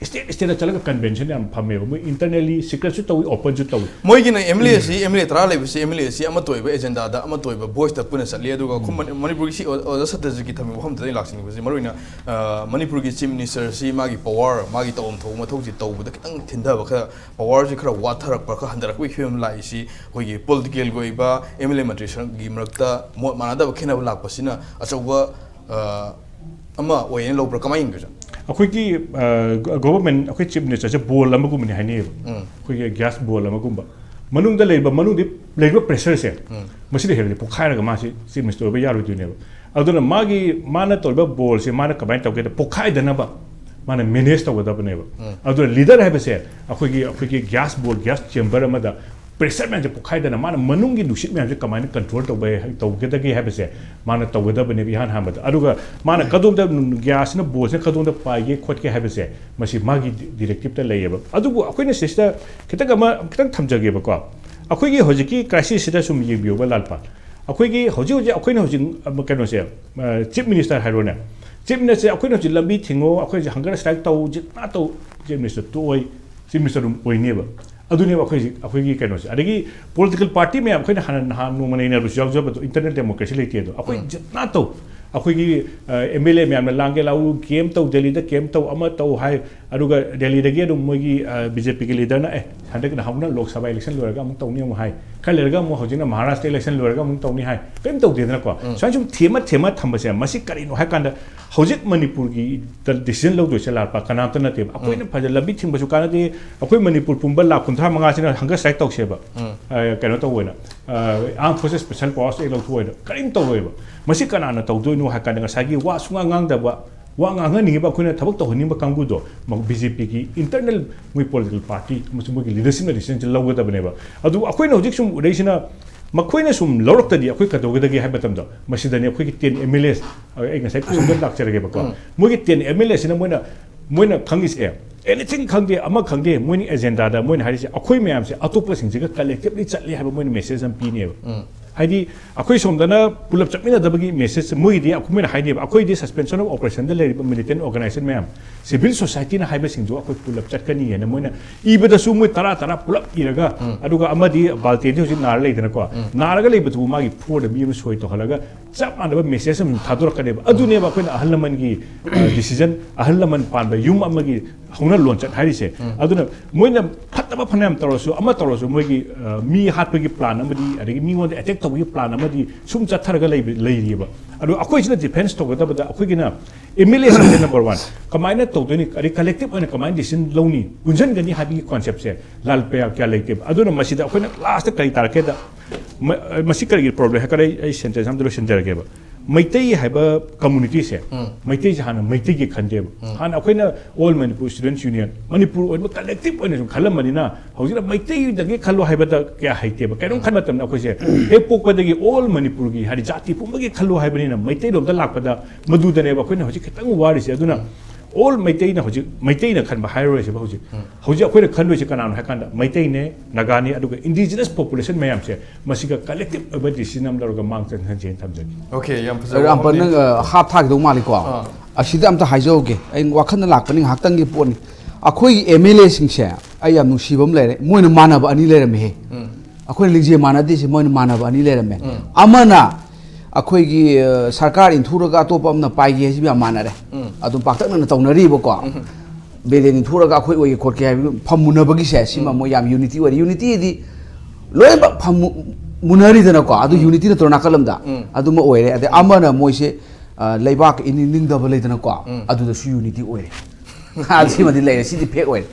ꯁ꯭ꯇꯦꯠ ꯁ꯭ꯇꯦꯠꯇ ꯆꯠꯂꯒ ꯀꯟꯚꯦꯟꯁꯟ ꯌꯥꯝ ꯐꯝꯃꯦꯕ꯫ ꯃꯣꯏ ꯏꯟꯇꯔꯅꯦꯜꯂꯤ ꯁꯤꯀ꯭ꯔꯦꯠꯁꯨ ꯇꯧꯏ, ꯑꯣꯄꯟꯁꯨ ꯇꯧꯏ꯫ ꯃꯣꯏꯒꯤꯅ ꯑꯦꯝ ꯑꯦꯜ ꯑꯦ ꯑꯁꯤ, ꯑꯦꯝ ꯑꯦꯜ ꯑꯦ ꯇꯔꯥ ꯂꯩꯕꯁꯤ, ꯑꯦꯝ ꯑꯦꯜ ꯑꯦ ꯑꯁꯤ ꯑꯃꯠꯇ ꯑꯣꯏꯕ ꯑꯦꯖꯦꯟꯗꯥꯗ, ꯑꯃꯠꯇ ꯑꯣꯏꯕ ꯚꯣꯏꯁꯇ ꯄꯨꯟꯅ ꯆꯠꯂꯤ꯫ ꯑꯗꯨꯒ ꯑꯩꯈꯣꯏ ꯃꯅꯤ-, ꯃꯅꯤꯄꯨꯔꯒꯤ ꯁꯤ ꯑꯣ-, ꯑꯣꯖꯥ ꯁꯇ꯭ꯌꯖꯤꯠꯀꯤ ꯊꯝꯃꯤꯕ ꯋꯥꯐꯝꯗꯨꯗ ꯑꯩ ꯂꯥꯛꯆꯅꯤꯡꯕꯁꯤ, ꯃꯔꯨꯑꯣꯏꯅ, ꯑ, ꯃꯅꯤꯄꯨꯔꯒꯤ ꯆꯤꯐ ꯃꯤꯅꯤꯁꯇꯔ ꯑꯁꯤ ꯃꯥꯒꯤ ꯄꯋꯥꯔ, ꯃꯥꯒꯤ ꯇꯧꯐꯝ ꯊꯣꯛꯄ ꯃꯊꯧꯁꯤ ꯇꯧꯕꯗ ꯈꯤꯇꯪ ꯊꯤꯟꯊꯕ, ꯈꯔ ꯄꯋꯥꯔꯁꯤ ꯈꯔ ꯋꯥꯊꯔꯛꯄ, ꯈꯔ ꯍꯟꯊꯔꯛꯄꯒꯤ ꯐꯤꯕꯝ ꯂꯥꯛꯏꯁꯤ ꯑꯩꯈꯣꯏꯒꯤ ꯄꯣꯂꯤꯇꯤꯀꯦꯜꯒꯤ ꯑꯣꯏꯕ ꯑꯦꯝ ꯑꯦꯜ ꯑꯦ ꯃꯟꯇ꯭ꯔꯤ ꯁꯪꯒꯤ ꯃꯔꯛꯇ ꯃꯣꯠ ꯃꯥꯟꯅꯗꯕ, ꯈꯦꯠꯅꯕ ꯂꯥꯛꯄꯁꯤꯅ ꯑꯆꯧꯕ, ꯑ, ꯑꯃ ꯑꯣꯏꯌꯦꯅ ꯂꯧꯕ꯭ꯔꯥ? ꯀꯃꯥꯏꯅ ꯌꯦꯡꯒꯦ, ꯁꯥꯔ? ꯑꯩꯈꯣꯏꯒꯤ, ꯑ, ꯒ-, ꯒꯣꯚꯔꯟꯃꯦꯟ, ꯑꯩꯈꯣꯏ ꯆꯤꯐ ꯃꯤꯅꯤꯁꯇꯔꯁꯦ ꯕꯣꯜ ꯑꯃꯒꯨꯝꯕꯅꯤ ꯍꯥꯏꯅꯩꯌꯦꯕ꯫ ꯑꯩꯈꯣꯏꯒꯤ ꯒ꯭ꯌꯥꯁ ꯕꯣꯜ ꯑꯃꯒꯨꯝꯕ꯫ ꯃꯅꯨꯡꯗ ꯂꯩꯔꯤꯕ ꯃꯅꯨꯡꯗ ꯂꯩꯔꯤꯕ pressure ꯁꯦ ꯃꯁꯤꯗ ꯍꯦꯟꯅꯗꯤ ꯄꯣꯛꯈꯥꯏꯔꯒ ꯃꯥꯁꯤ chief minister ꯑꯣꯏꯕ ꯌꯥꯔꯣꯏꯗꯣꯏꯅꯦꯕ꯫ ꯑꯗꯨꯅ ꯃꯥꯒꯤ ꯃꯥꯅ ꯇꯧꯔꯤꯕ ball ꯁꯦ ꯃꯥꯅ ꯀꯃꯥꯏꯅ ꯇꯧꯒꯦꯗ ꯄꯣꯛꯈꯥꯏꯗꯅꯕ ꯃꯥꯅ manage ꯇꯧꯒꯗꯕꯅꯦꯕ꯫ ꯑꯗꯨꯅ leader ꯍꯥꯏꯕꯁꯦ ꯑꯩꯈꯣꯏꯒꯤ ꯑꯩꯈꯣꯏꯒꯤ gas ball, gas chamber ꯑꯃꯗ pressure ꯃꯌꯥꯝꯁꯦ ꯄꯣꯛꯈꯥꯏꯗꯅ ꯃꯥꯅ ꯃꯅꯨꯡꯒꯤ ꯅꯨꯡꯁꯤꯠ ꯃꯌꯥꯝꯁꯦ ꯀꯃꯥꯏꯅ control ꯇꯧꯕ ꯇꯧꯒꯗꯒꯦ ꯍꯥꯏꯕꯁꯦ ꯃꯥꯅ ꯇꯧꯒꯗꯕꯅꯦꯕ ꯏꯍꯥꯟ ꯍꯥꯟꯕꯗ꯫ ꯑꯗꯨꯒ ꯃꯥꯅ ꯀꯗꯣꯝꯗ gas ꯁꯤꯅ ball ꯁꯤꯅ ꯀꯗꯣꯝꯗ ꯄꯥꯏꯒꯦ ꯈꯣꯠꯀꯦ ꯍꯥꯏꯕꯁꯦ ꯃꯁꯤ ꯃꯥꯒꯤ directive ꯇ ꯂꯩꯌꯦꯕ꯫ ꯑꯗꯨꯕꯨ ꯑꯩꯈꯣꯏꯅ ꯁꯤꯁꯤꯗ ꯈꯤꯇꯪ ꯑꯃ ꯈꯤꯇꯪ ꯊꯝꯖꯒꯦꯕꯀꯣ꯫ ꯑꯩꯈꯣꯏꯒꯤ ꯍꯧꯖꯤꯛꯀꯤ crisis ꯁꯤꯗ ꯁꯨꯝ ꯌꯦꯡꯕꯤꯌꯣꯕ ꯂꯥꯜꯄꯥ꯫ ꯑꯩꯈꯣꯏꯒꯤ ꯍꯧꯖꯤꯛ ꯍꯧꯖꯤꯛ ꯑꯩꯈꯣꯏꯅ ꯍꯧꯖꯤꯛ ꯑꯃ ꯀꯩꯅꯣꯁꯦ, chief minister ꯍꯥꯏꯔꯣꯅꯦ꯫ Chief minister ꯁꯦ ꯑꯩꯈꯣꯏꯅ ꯍꯧꯖꯤꯛ ꯂꯝꯕꯤ ꯊꯤꯡꯉꯣ, ꯑꯩꯈꯣꯏ ꯍꯧꯖꯤꯛ hunger strike ꯇꯧ, ꯖꯤꯠꯅꯥ ꯇꯧ, chief minister ꯇꯣꯛꯑꯣꯏ, chief minister ꯑꯗꯨꯝ ꯑꯣꯏꯅꯦꯕ꯫ ꯑꯗꯨꯅꯦꯕ ꯑꯩꯈꯣꯏ ꯍꯧꯖꯤꯛ ꯑꯩꯈꯣꯏꯒꯤ ꯀꯩꯅꯣꯁꯦ꯫ ꯑꯗꯒꯤ political party ꯃꯌꯥꯝ ꯑꯩꯈꯣꯏꯅ ꯍꯥꯟꯅ ꯅꯍꯥꯟ ꯅꯣꯡꯃ ꯅꯩꯅꯔꯨꯁꯨ ꯌꯥꯎꯖꯕꯗꯣ, internal democracy ꯂꯩꯇꯦ ꯑꯗꯣ꯫ ꯑꯩꯈꯣꯏ ꯖꯤꯠꯅꯥ ꯇꯧ, ꯑꯩꯈꯣꯏꯒꯤ ꯑꯦꯝ ꯑꯦꯜ ꯑꯦ ꯃꯌꯥꯝꯅ ꯂꯥꯡꯒꯦ ꯂꯥꯎ, camp ꯇꯧ, ꯗꯦꯜꯂꯤꯗ camp ꯇꯧ, ꯑꯃ ꯇꯧ ꯍꯥꯏ꯫ ꯑꯗꯨꯒ ꯗꯦꯜꯂꯤꯗꯒꯤ ꯑꯗꯨꯝ ꯃꯣꯏꯒꯤ ꯕꯤ ꯖꯦ ꯄꯤꯒꯤ leader ꯅ ꯑꯦ ꯍꯟꯗꯛ ꯅꯍꯥꯟꯃꯨꯛꯅ ꯂꯣꯛ ꯁꯚꯥ election ꯂꯣꯏꯔꯒ ꯑꯃꯨꯛ ꯇꯧꯅꯤ ꯑꯃꯨꯛ ꯍꯥꯏ, ꯈꯔ ꯂꯩꯔꯒ ꯑꯃꯨꯛ ꯍꯧꯖꯤꯛꯅ ꯃꯍꯥꯔꯥꯁꯇ꯭ꯔ election ꯂꯣꯏꯔꯒ ꯑꯃꯨꯛ ꯇꯧꯅꯤ ꯍꯥꯏ, ꯀꯔꯤꯝ ꯇꯧꯗꯦꯗꯅꯀꯣ꯫ ꯁꯨꯃꯥꯏꯅ ꯁꯨꯝ ꯊꯦꯝꯃ ꯊꯦꯝꯃ ꯊꯝꯕꯁꯦ ꯃꯁꯤ ꯀꯔꯤꯅꯣ ꯍꯥꯏ ꯀꯥꯟꯗ ꯍꯧꯖꯤꯛ ꯃꯅꯤꯄꯨꯔꯒꯤ decision ꯂꯧꯗꯣꯏꯁꯦ ꯂꯥꯜꯄꯥ ꯀꯅꯥꯝꯇ ꯅꯠꯇꯦꯕ꯫ ꯑꯩꯈꯣꯏꯅ ꯐꯖꯅ ꯂꯝꯕꯤ ꯊꯤꯡꯕꯁꯨ ꯀꯥꯟꯅꯗꯦ꯫ ꯑꯩꯈꯣꯏ ꯃꯅꯤꯄꯨꯔ ꯄꯨꯝꯕ ꯂꯥꯈ ꯀꯨꯟꯊ꯭ꯔꯥ ꯃꯉꯥꯁꯤꯅ hunger strike ꯇꯧꯁꯦꯕ, ꯑ, ꯀꯩꯅꯣ ꯇꯧꯕ ꯑꯣꯏꯅ, armed forces special powers act ꯂꯧꯊꯣꯛꯑꯣꯏꯅ ꯀꯔꯤꯝ ꯇꯧꯔꯣꯏꯕ꯫ ꯃꯁꯤ ꯀꯅꯥꯅ ꯇꯧꯗꯣꯏꯅꯣ ꯍꯥꯏ ꯀꯥꯟꯗ ꯉꯁꯥꯏꯒꯤ ꯋꯥ ꯁꯨꯡꯉꯥꯡ ꯉꯥꯡꯗꯕ, ꯋꯥ ꯉꯥꯡꯍꯟꯅꯤꯡꯉꯤꯕ ꯑꯩꯈꯣꯏꯅ ꯊꯕꯛ ꯇꯧꯍꯟꯅꯤꯡꯕ ꯀꯥꯡꯕꯨꯗꯣ ꯕꯤ ꯖꯦ ꯄꯤꯒꯤ internal ꯃꯣꯏ political party ꯑꯃꯁꯨꯡ ꯃꯣꯏꯒꯤ leadership ꯅ decision ꯁꯦ ꯂꯧꯒꯗꯕꯅꯦꯕ꯫ ꯑꯗꯨ ꯑꯩꯈꯣꯏꯅ ꯍꯧꯖꯤꯛ ꯁꯨꯝ ꯎꯔꯛꯏꯁꯤꯅ ꯃꯈꯣꯏꯅ ꯁꯨꯝ ꯂꯧꯔꯛꯇꯗꯤ ꯑꯩꯈꯣꯏ ꯀꯩꯗꯧꯒꯗꯒꯦ ꯍꯥꯏꯕ ꯃꯇꯝꯗ ꯃꯁꯤꯗꯅꯤ ꯑꯩꯈꯣꯏꯒꯤ ten M L As, ꯑꯩ ꯉꯁꯥꯏ ꯈꯨꯗꯝꯗ ꯂꯥꯛꯆꯔꯒꯦꯕꯀꯣ꯫ ꯃꯣꯏꯒꯤ ten M L As ꯁꯤꯅ ꯃꯣꯏꯅ ꯃꯣꯏꯅ ꯈꯪꯉꯤꯁꯦ anything ꯈꯪꯗꯦ, ꯑꯃ ꯈꯪꯗꯦ, ꯃꯣꯏꯅ agenda ꯗ ꯃꯣꯏꯅ ꯍꯥꯏꯔꯤꯁꯦ ꯑꯩꯈꯣꯏ ꯃꯌꯥꯝꯁꯦ ꯑꯇꯣꯞꯄꯁꯤꯡꯁꯤꯒ collectively ꯆꯠꯂꯤ ꯍꯥꯏꯕ ꯃꯣꯏꯅ message ꯑꯃ ꯄꯤꯅꯦꯕ꯫ ꯍꯥꯏꯗꯤ ꯑꯩꯈꯣꯏ ꯁꯣꯝꯗꯅ ꯄꯨꯂꯞ ꯆꯠꯃꯤꯟꯅꯗꯕꯒꯤ message ꯃꯣꯏꯒꯤꯗꯤ ꯑꯩꯈꯣꯏꯅ ꯍꯥꯏꯅꯦꯕ, ꯑꯩꯈꯣꯏꯗꯤ suspension of operation ꯗ ꯂꯩꯔꯤꯕ militant organization ꯃꯌꯥꯝ, civil society ꯅ ꯍꯥꯏꯕꯁꯤꯡꯗꯨ ꯑꯩꯈꯣꯏ ꯄꯨꯂꯞ ꯆꯠꯀꯅꯤ ꯍꯥꯏꯅ ꯃꯣꯏꯅ ꯏꯕꯗꯁꯨ ꯃꯣꯏ ꯇꯔꯥ ꯇꯔꯥ ꯄꯨꯂꯞ ꯏꯔꯒ, ꯑꯗꯨꯒ ꯑꯃꯗꯤ ꯕꯥꯜꯇꯦꯟꯗꯤ ꯍꯧꯖꯤꯛ ꯅꯥꯔ ꯂꯩꯗꯅꯀꯣ, ꯅꯥꯔꯒ ꯂꯩꯕꯗꯨꯕꯨ ꯃꯥꯒꯤ ꯐꯣꯔꯗ ꯃꯤ ꯑꯃ ꯁꯣꯏ ꯇꯧꯍꯜꯂꯒ ꯆꯞ ꯃꯥꯟꯅꯕ message ꯑꯃ ꯊꯥꯗꯣꯔꯛꯀꯅꯦꯕ꯫ ꯑꯗꯨꯅꯦꯕ ꯑꯩꯈꯣꯏꯅ ꯑꯍꯜ ꯂꯃꯟꯒꯤ, ꯑ, decision, ꯑꯍꯜ ꯂꯃꯟ ꯄꯥꯟꯕ ꯌꯨꯝ ꯑꯃꯒꯤ ꯍꯧꯅ ꯂꯣꯟꯆꯠ ꯍꯥꯏꯔꯤꯁꯦ꯫ ꯑꯗꯨꯅ ꯃꯣꯏꯅ ꯐꯠ ꯐꯠꯇꯕ ꯐꯅꯌꯥꯝ ꯇꯧꯔꯁꯨ, ꯑꯃ ꯇꯧꯔꯁꯨ, ꯃꯣꯏꯒꯤ, ꯑ, ꯃꯤ ꯍꯥꯠꯄꯒꯤ ꯄ꯭ꯂꯥꯟ ꯑꯃꯗꯤ, ꯑꯗꯒꯤ ꯃꯤꯉꯣꯟꯗ ꯑꯦꯇꯦꯛ ꯇꯧꯕꯒꯤ ꯄ꯭ꯂꯥꯟ ꯑꯃꯗꯤ ꯁꯨꯝ ꯆꯠꯊꯔꯒ ꯂꯩꯕ, ꯂꯩꯔꯤꯑꯕ꯫ ꯑꯗꯣ ꯑꯩꯈꯣꯏꯁꯤꯅ ꯗꯤꯐꯦꯟꯁ ꯇꯧꯒꯗꯕꯗ, ꯑꯩꯈꯣꯏꯒꯤꯅ ꯑꯦꯝ ꯑꯦꯜ ꯑꯦꯁꯤꯡꯁꯦ ꯅꯝꯕꯔ ꯋꯥꯟ ꯀꯃꯥꯏꯅ ꯇꯧꯗꯣꯏꯅꯤ, ꯑꯗꯩ ꯀꯂꯦꯛꯇꯤꯚ ꯑꯣꯏꯅ ꯀꯃꯥꯏꯅ ꯗꯤꯁꯤꯖꯟ ꯂꯧꯅꯤ, ꯄꯨꯟꯁꯤꯟꯒꯅꯤ ꯍꯥꯏꯕꯒꯤ ꯀꯣꯟꯁꯦꯞꯁꯦ ꯂꯥꯜ ꯄꯌꯥ ꯀꯌꯥ ꯂꯩꯇꯦꯕ꯫ ꯑꯗꯨꯅ ꯃꯁꯤꯗ ꯑꯩꯈꯣꯏꯅ ꯂꯥꯁꯇ ꯀꯔꯤ ꯇꯥꯔꯛꯀꯦꯗ, ꯃ-, ꯃꯁꯤ ꯀꯔꯤꯒꯤ ꯄ꯭ꯔꯣꯕ꯭ꯂꯦꯝ ꯍꯥꯏꯔꯀꯥꯟꯗ, ꯑꯩ, ꯑꯩ ꯁꯦꯟꯇꯦꯟꯁ ꯑꯃꯗ ꯂꯣꯏꯁꯤꯟꯖꯔꯒꯦꯕ꯫ ꯃꯩꯇꯩ ꯍꯥꯏꯕ ꯀꯝꯃꯨꯅꯤꯇꯤꯁꯦ, ꯎꯝ꯫ ꯃꯩꯇꯩꯁꯦ ꯍꯥꯟꯅ ꯃꯩꯇꯩꯒꯤ ꯈꯟꯗꯦꯕ꯫ ꯎꯝ꯫ ꯍꯥꯟꯅ ꯑꯩꯈꯣꯏꯅ ꯑꯣꯜ ꯃꯅꯤꯄꯨꯔ ꯁ꯭ꯇꯨꯗꯦꯟꯠꯁ ꯌꯨꯅꯤꯌꯟ, ꯃꯅꯤꯄꯨꯔ ꯑꯣꯏꯕ ꯀꯂꯦꯛꯇꯤꯚ ꯑꯣꯏꯅ ꯁꯨꯝ ꯈꯜꯂꯝꯕꯅꯤꯅ, ꯍꯧꯖꯤꯛꯅ ꯃꯩꯇꯩꯗꯒꯤ ꯈꯜꯂꯣ ꯍꯥꯏꯕꯗ ꯀꯌꯥ ꯍꯩꯇꯦꯕ꯫ ꯀꯩꯅꯣꯝ ꯈꯟꯕ ꯃꯇꯝꯗ ꯑꯩꯈꯣꯏꯁꯦ ꯍꯦꯛ ꯄꯣꯛꯄꯗꯒꯤ ꯑꯣꯜ ꯃꯅꯤꯄꯨꯔꯒꯤ, ꯍꯥꯏꯗꯤ ꯖꯥꯇꯤ ꯄꯨꯝꯕꯒꯤ ꯈꯜꯂꯣ ꯍꯥꯏꯕꯅꯤꯅ, ꯃꯩꯇꯩꯂꯣꯝꯗ ꯂꯥꯛꯄꯗ ꯃꯗꯨꯗꯅꯦꯕ ꯑꯩꯈꯣꯏꯅ ꯍꯧꯖꯤꯛ ꯈꯤꯇꯪ ꯋꯥꯔꯤꯁꯦ꯫ ꯑꯗꯨꯅ ꯑꯣꯜ ꯃꯩꯇꯩꯅ ꯍꯧꯖꯤꯛ, ꯃꯩꯇꯩꯅ ꯈꯟꯕ ꯍꯥꯏꯔꯔꯣꯏꯁꯦꯕ ꯍꯧꯖꯤꯛ꯫ ꯎꯝ꯫ ꯍꯧꯖꯤꯛ ꯑꯩꯈꯣꯏꯅ ꯈꯟꯗꯣꯏꯁꯦ ꯀꯅꯥꯅꯣ ꯍꯥꯏ ꯀꯥꯟꯗ, ꯃꯩꯇꯩꯅꯦ, ꯅꯥꯒꯥꯅꯦ, ꯑꯗꯨꯒ ꯏꯟꯗꯤꯖꯤꯅꯁ ꯄꯣꯄꯨꯂꯦꯁꯟ ꯃꯌꯥꯝꯁꯦ, ꯃꯁꯤꯒ ꯀꯂꯦꯛꯇꯤꯚ ꯑꯣꯏꯕ ꯗꯤꯁꯤꯖꯟ ꯑꯃ ꯂꯧꯔꯒ ꯃꯥꯡ ꯆꯠꯍꯟꯁꯦꯅ ꯊꯝꯖꯒꯦ꯫ ꯑꯣꯀꯦ, ꯌꯥꯝ ꯐꯖꯕ ꯔꯥꯝꯄꯜ, ꯋꯥꯐꯝꯅꯤ꯫ ꯅꯪ, ꯑ, ꯍꯥꯞ ꯊꯥꯈꯤꯗꯧ ꯃꯥꯜꯂꯤꯀꯣ? ꯑꯥ꯫ ꯑꯁꯤꯗ ꯑꯝꯇ ꯍꯥꯏꯖꯍꯧꯒꯦ, ꯑꯩ ꯋꯥꯈꯜꯗ ꯂꯥꯛꯄꯅꯤ, ꯉꯥꯏꯍꯥꯛꯇꯪꯒꯤ ꯄꯣꯠꯅꯤ꯫ ꯑꯩꯈꯣꯏꯒꯤ ꯑꯦꯝ ꯑꯦꯜ ꯑꯦꯁꯤꯡꯁꯦ ꯑꯩ ꯌꯥꯝ ꯅꯨꯡꯁꯤꯕ ꯑꯃ ꯂꯩꯔꯦ, ꯃꯣꯏꯅ ꯃꯥꯟꯅꯕ ꯑꯅꯤ ꯂꯩꯔꯝꯃꯦꯍꯦ꯫ ꯎꯝ꯫ ꯑꯩꯈꯣꯏꯅ ꯂꯤꯡꯖꯦꯜ ꯃꯥꯟꯅꯗꯦꯁꯦ ꯃꯣꯏꯅ ꯃꯥꯟꯅꯕ ꯑꯅꯤ ꯂꯩꯔꯝꯃꯦ꯫ ꯎꯝ꯫ ꯑꯃꯅ ꯑꯩꯈꯣꯏꯒꯤ, ꯑ, ꯁꯔꯀꯥꯔ ꯏꯟꯊꯨꯔꯒ ꯑꯇꯣꯞꯄ ꯑꯃꯅ ꯄꯥꯏꯒꯦ ꯍꯥꯏꯁꯤ ꯌꯥꯝ ꯃꯥꯟꯅꯔꯦ꯫ ꯎꯝ꯫ ꯑꯗꯨꯝ ꯄꯥꯛꯇꯛꯅꯅ ꯇꯧꯅꯔꯤꯕꯀꯣ꯫ ꯎꯝ꯫ ꯕꯦꯂꯦꯟ ꯏꯟꯊꯨꯔꯒ ꯑꯩꯈꯣꯏ ꯑꯣꯏꯒꯦ ꯈꯣꯠꯀꯦ ꯍꯥꯏꯕ ꯐꯝ ꯃꯨꯟꯅꯕꯒꯤꯁꯦ, ꯁꯤꯃ ꯎꯝ꯫ ꯃꯣꯏ ꯌꯥꯝ ꯌꯨꯅꯤꯇꯤ ꯑꯣꯏꯔꯦ꯫ ꯌꯨꯅꯤꯇꯤꯗꯤ ꯂꯣꯏꯅꯃꯛ ꯐꯝ ꯃꯨ-, ꯃꯨꯟꯅꯔꯤꯗꯅꯀꯣ, ꯑꯗꯨ ꯎꯝ꯫ ꯌꯨꯅꯤꯇꯤ ꯅꯠꯇ꯭ꯔꯣ ꯅꯥꯀꯜ ꯑꯃꯗ? ꯎꯝ꯫ ꯑꯗꯨꯃ ꯑꯣꯏꯔꯦ꯫ ꯑꯗꯩ ꯑꯃꯅ ꯃꯣꯏꯁꯦ, ꯑ, ꯂꯩꯕꯥꯛ ꯏꯅꯤꯡ ꯅꯤꯡꯗꯕ ꯂꯩꯗꯅꯀꯣ, ꯎꯝ꯫ ꯑꯗꯨꯗꯁꯨ ꯌꯨꯅꯤꯇꯤ ꯑꯣꯏꯔꯦ꯫ ꯁꯤꯃꯗꯤ ꯂꯩꯔꯦ, ꯁꯤꯗꯤ ꯐꯦꯛ ꯑꯣꯏꯔꯦ꯫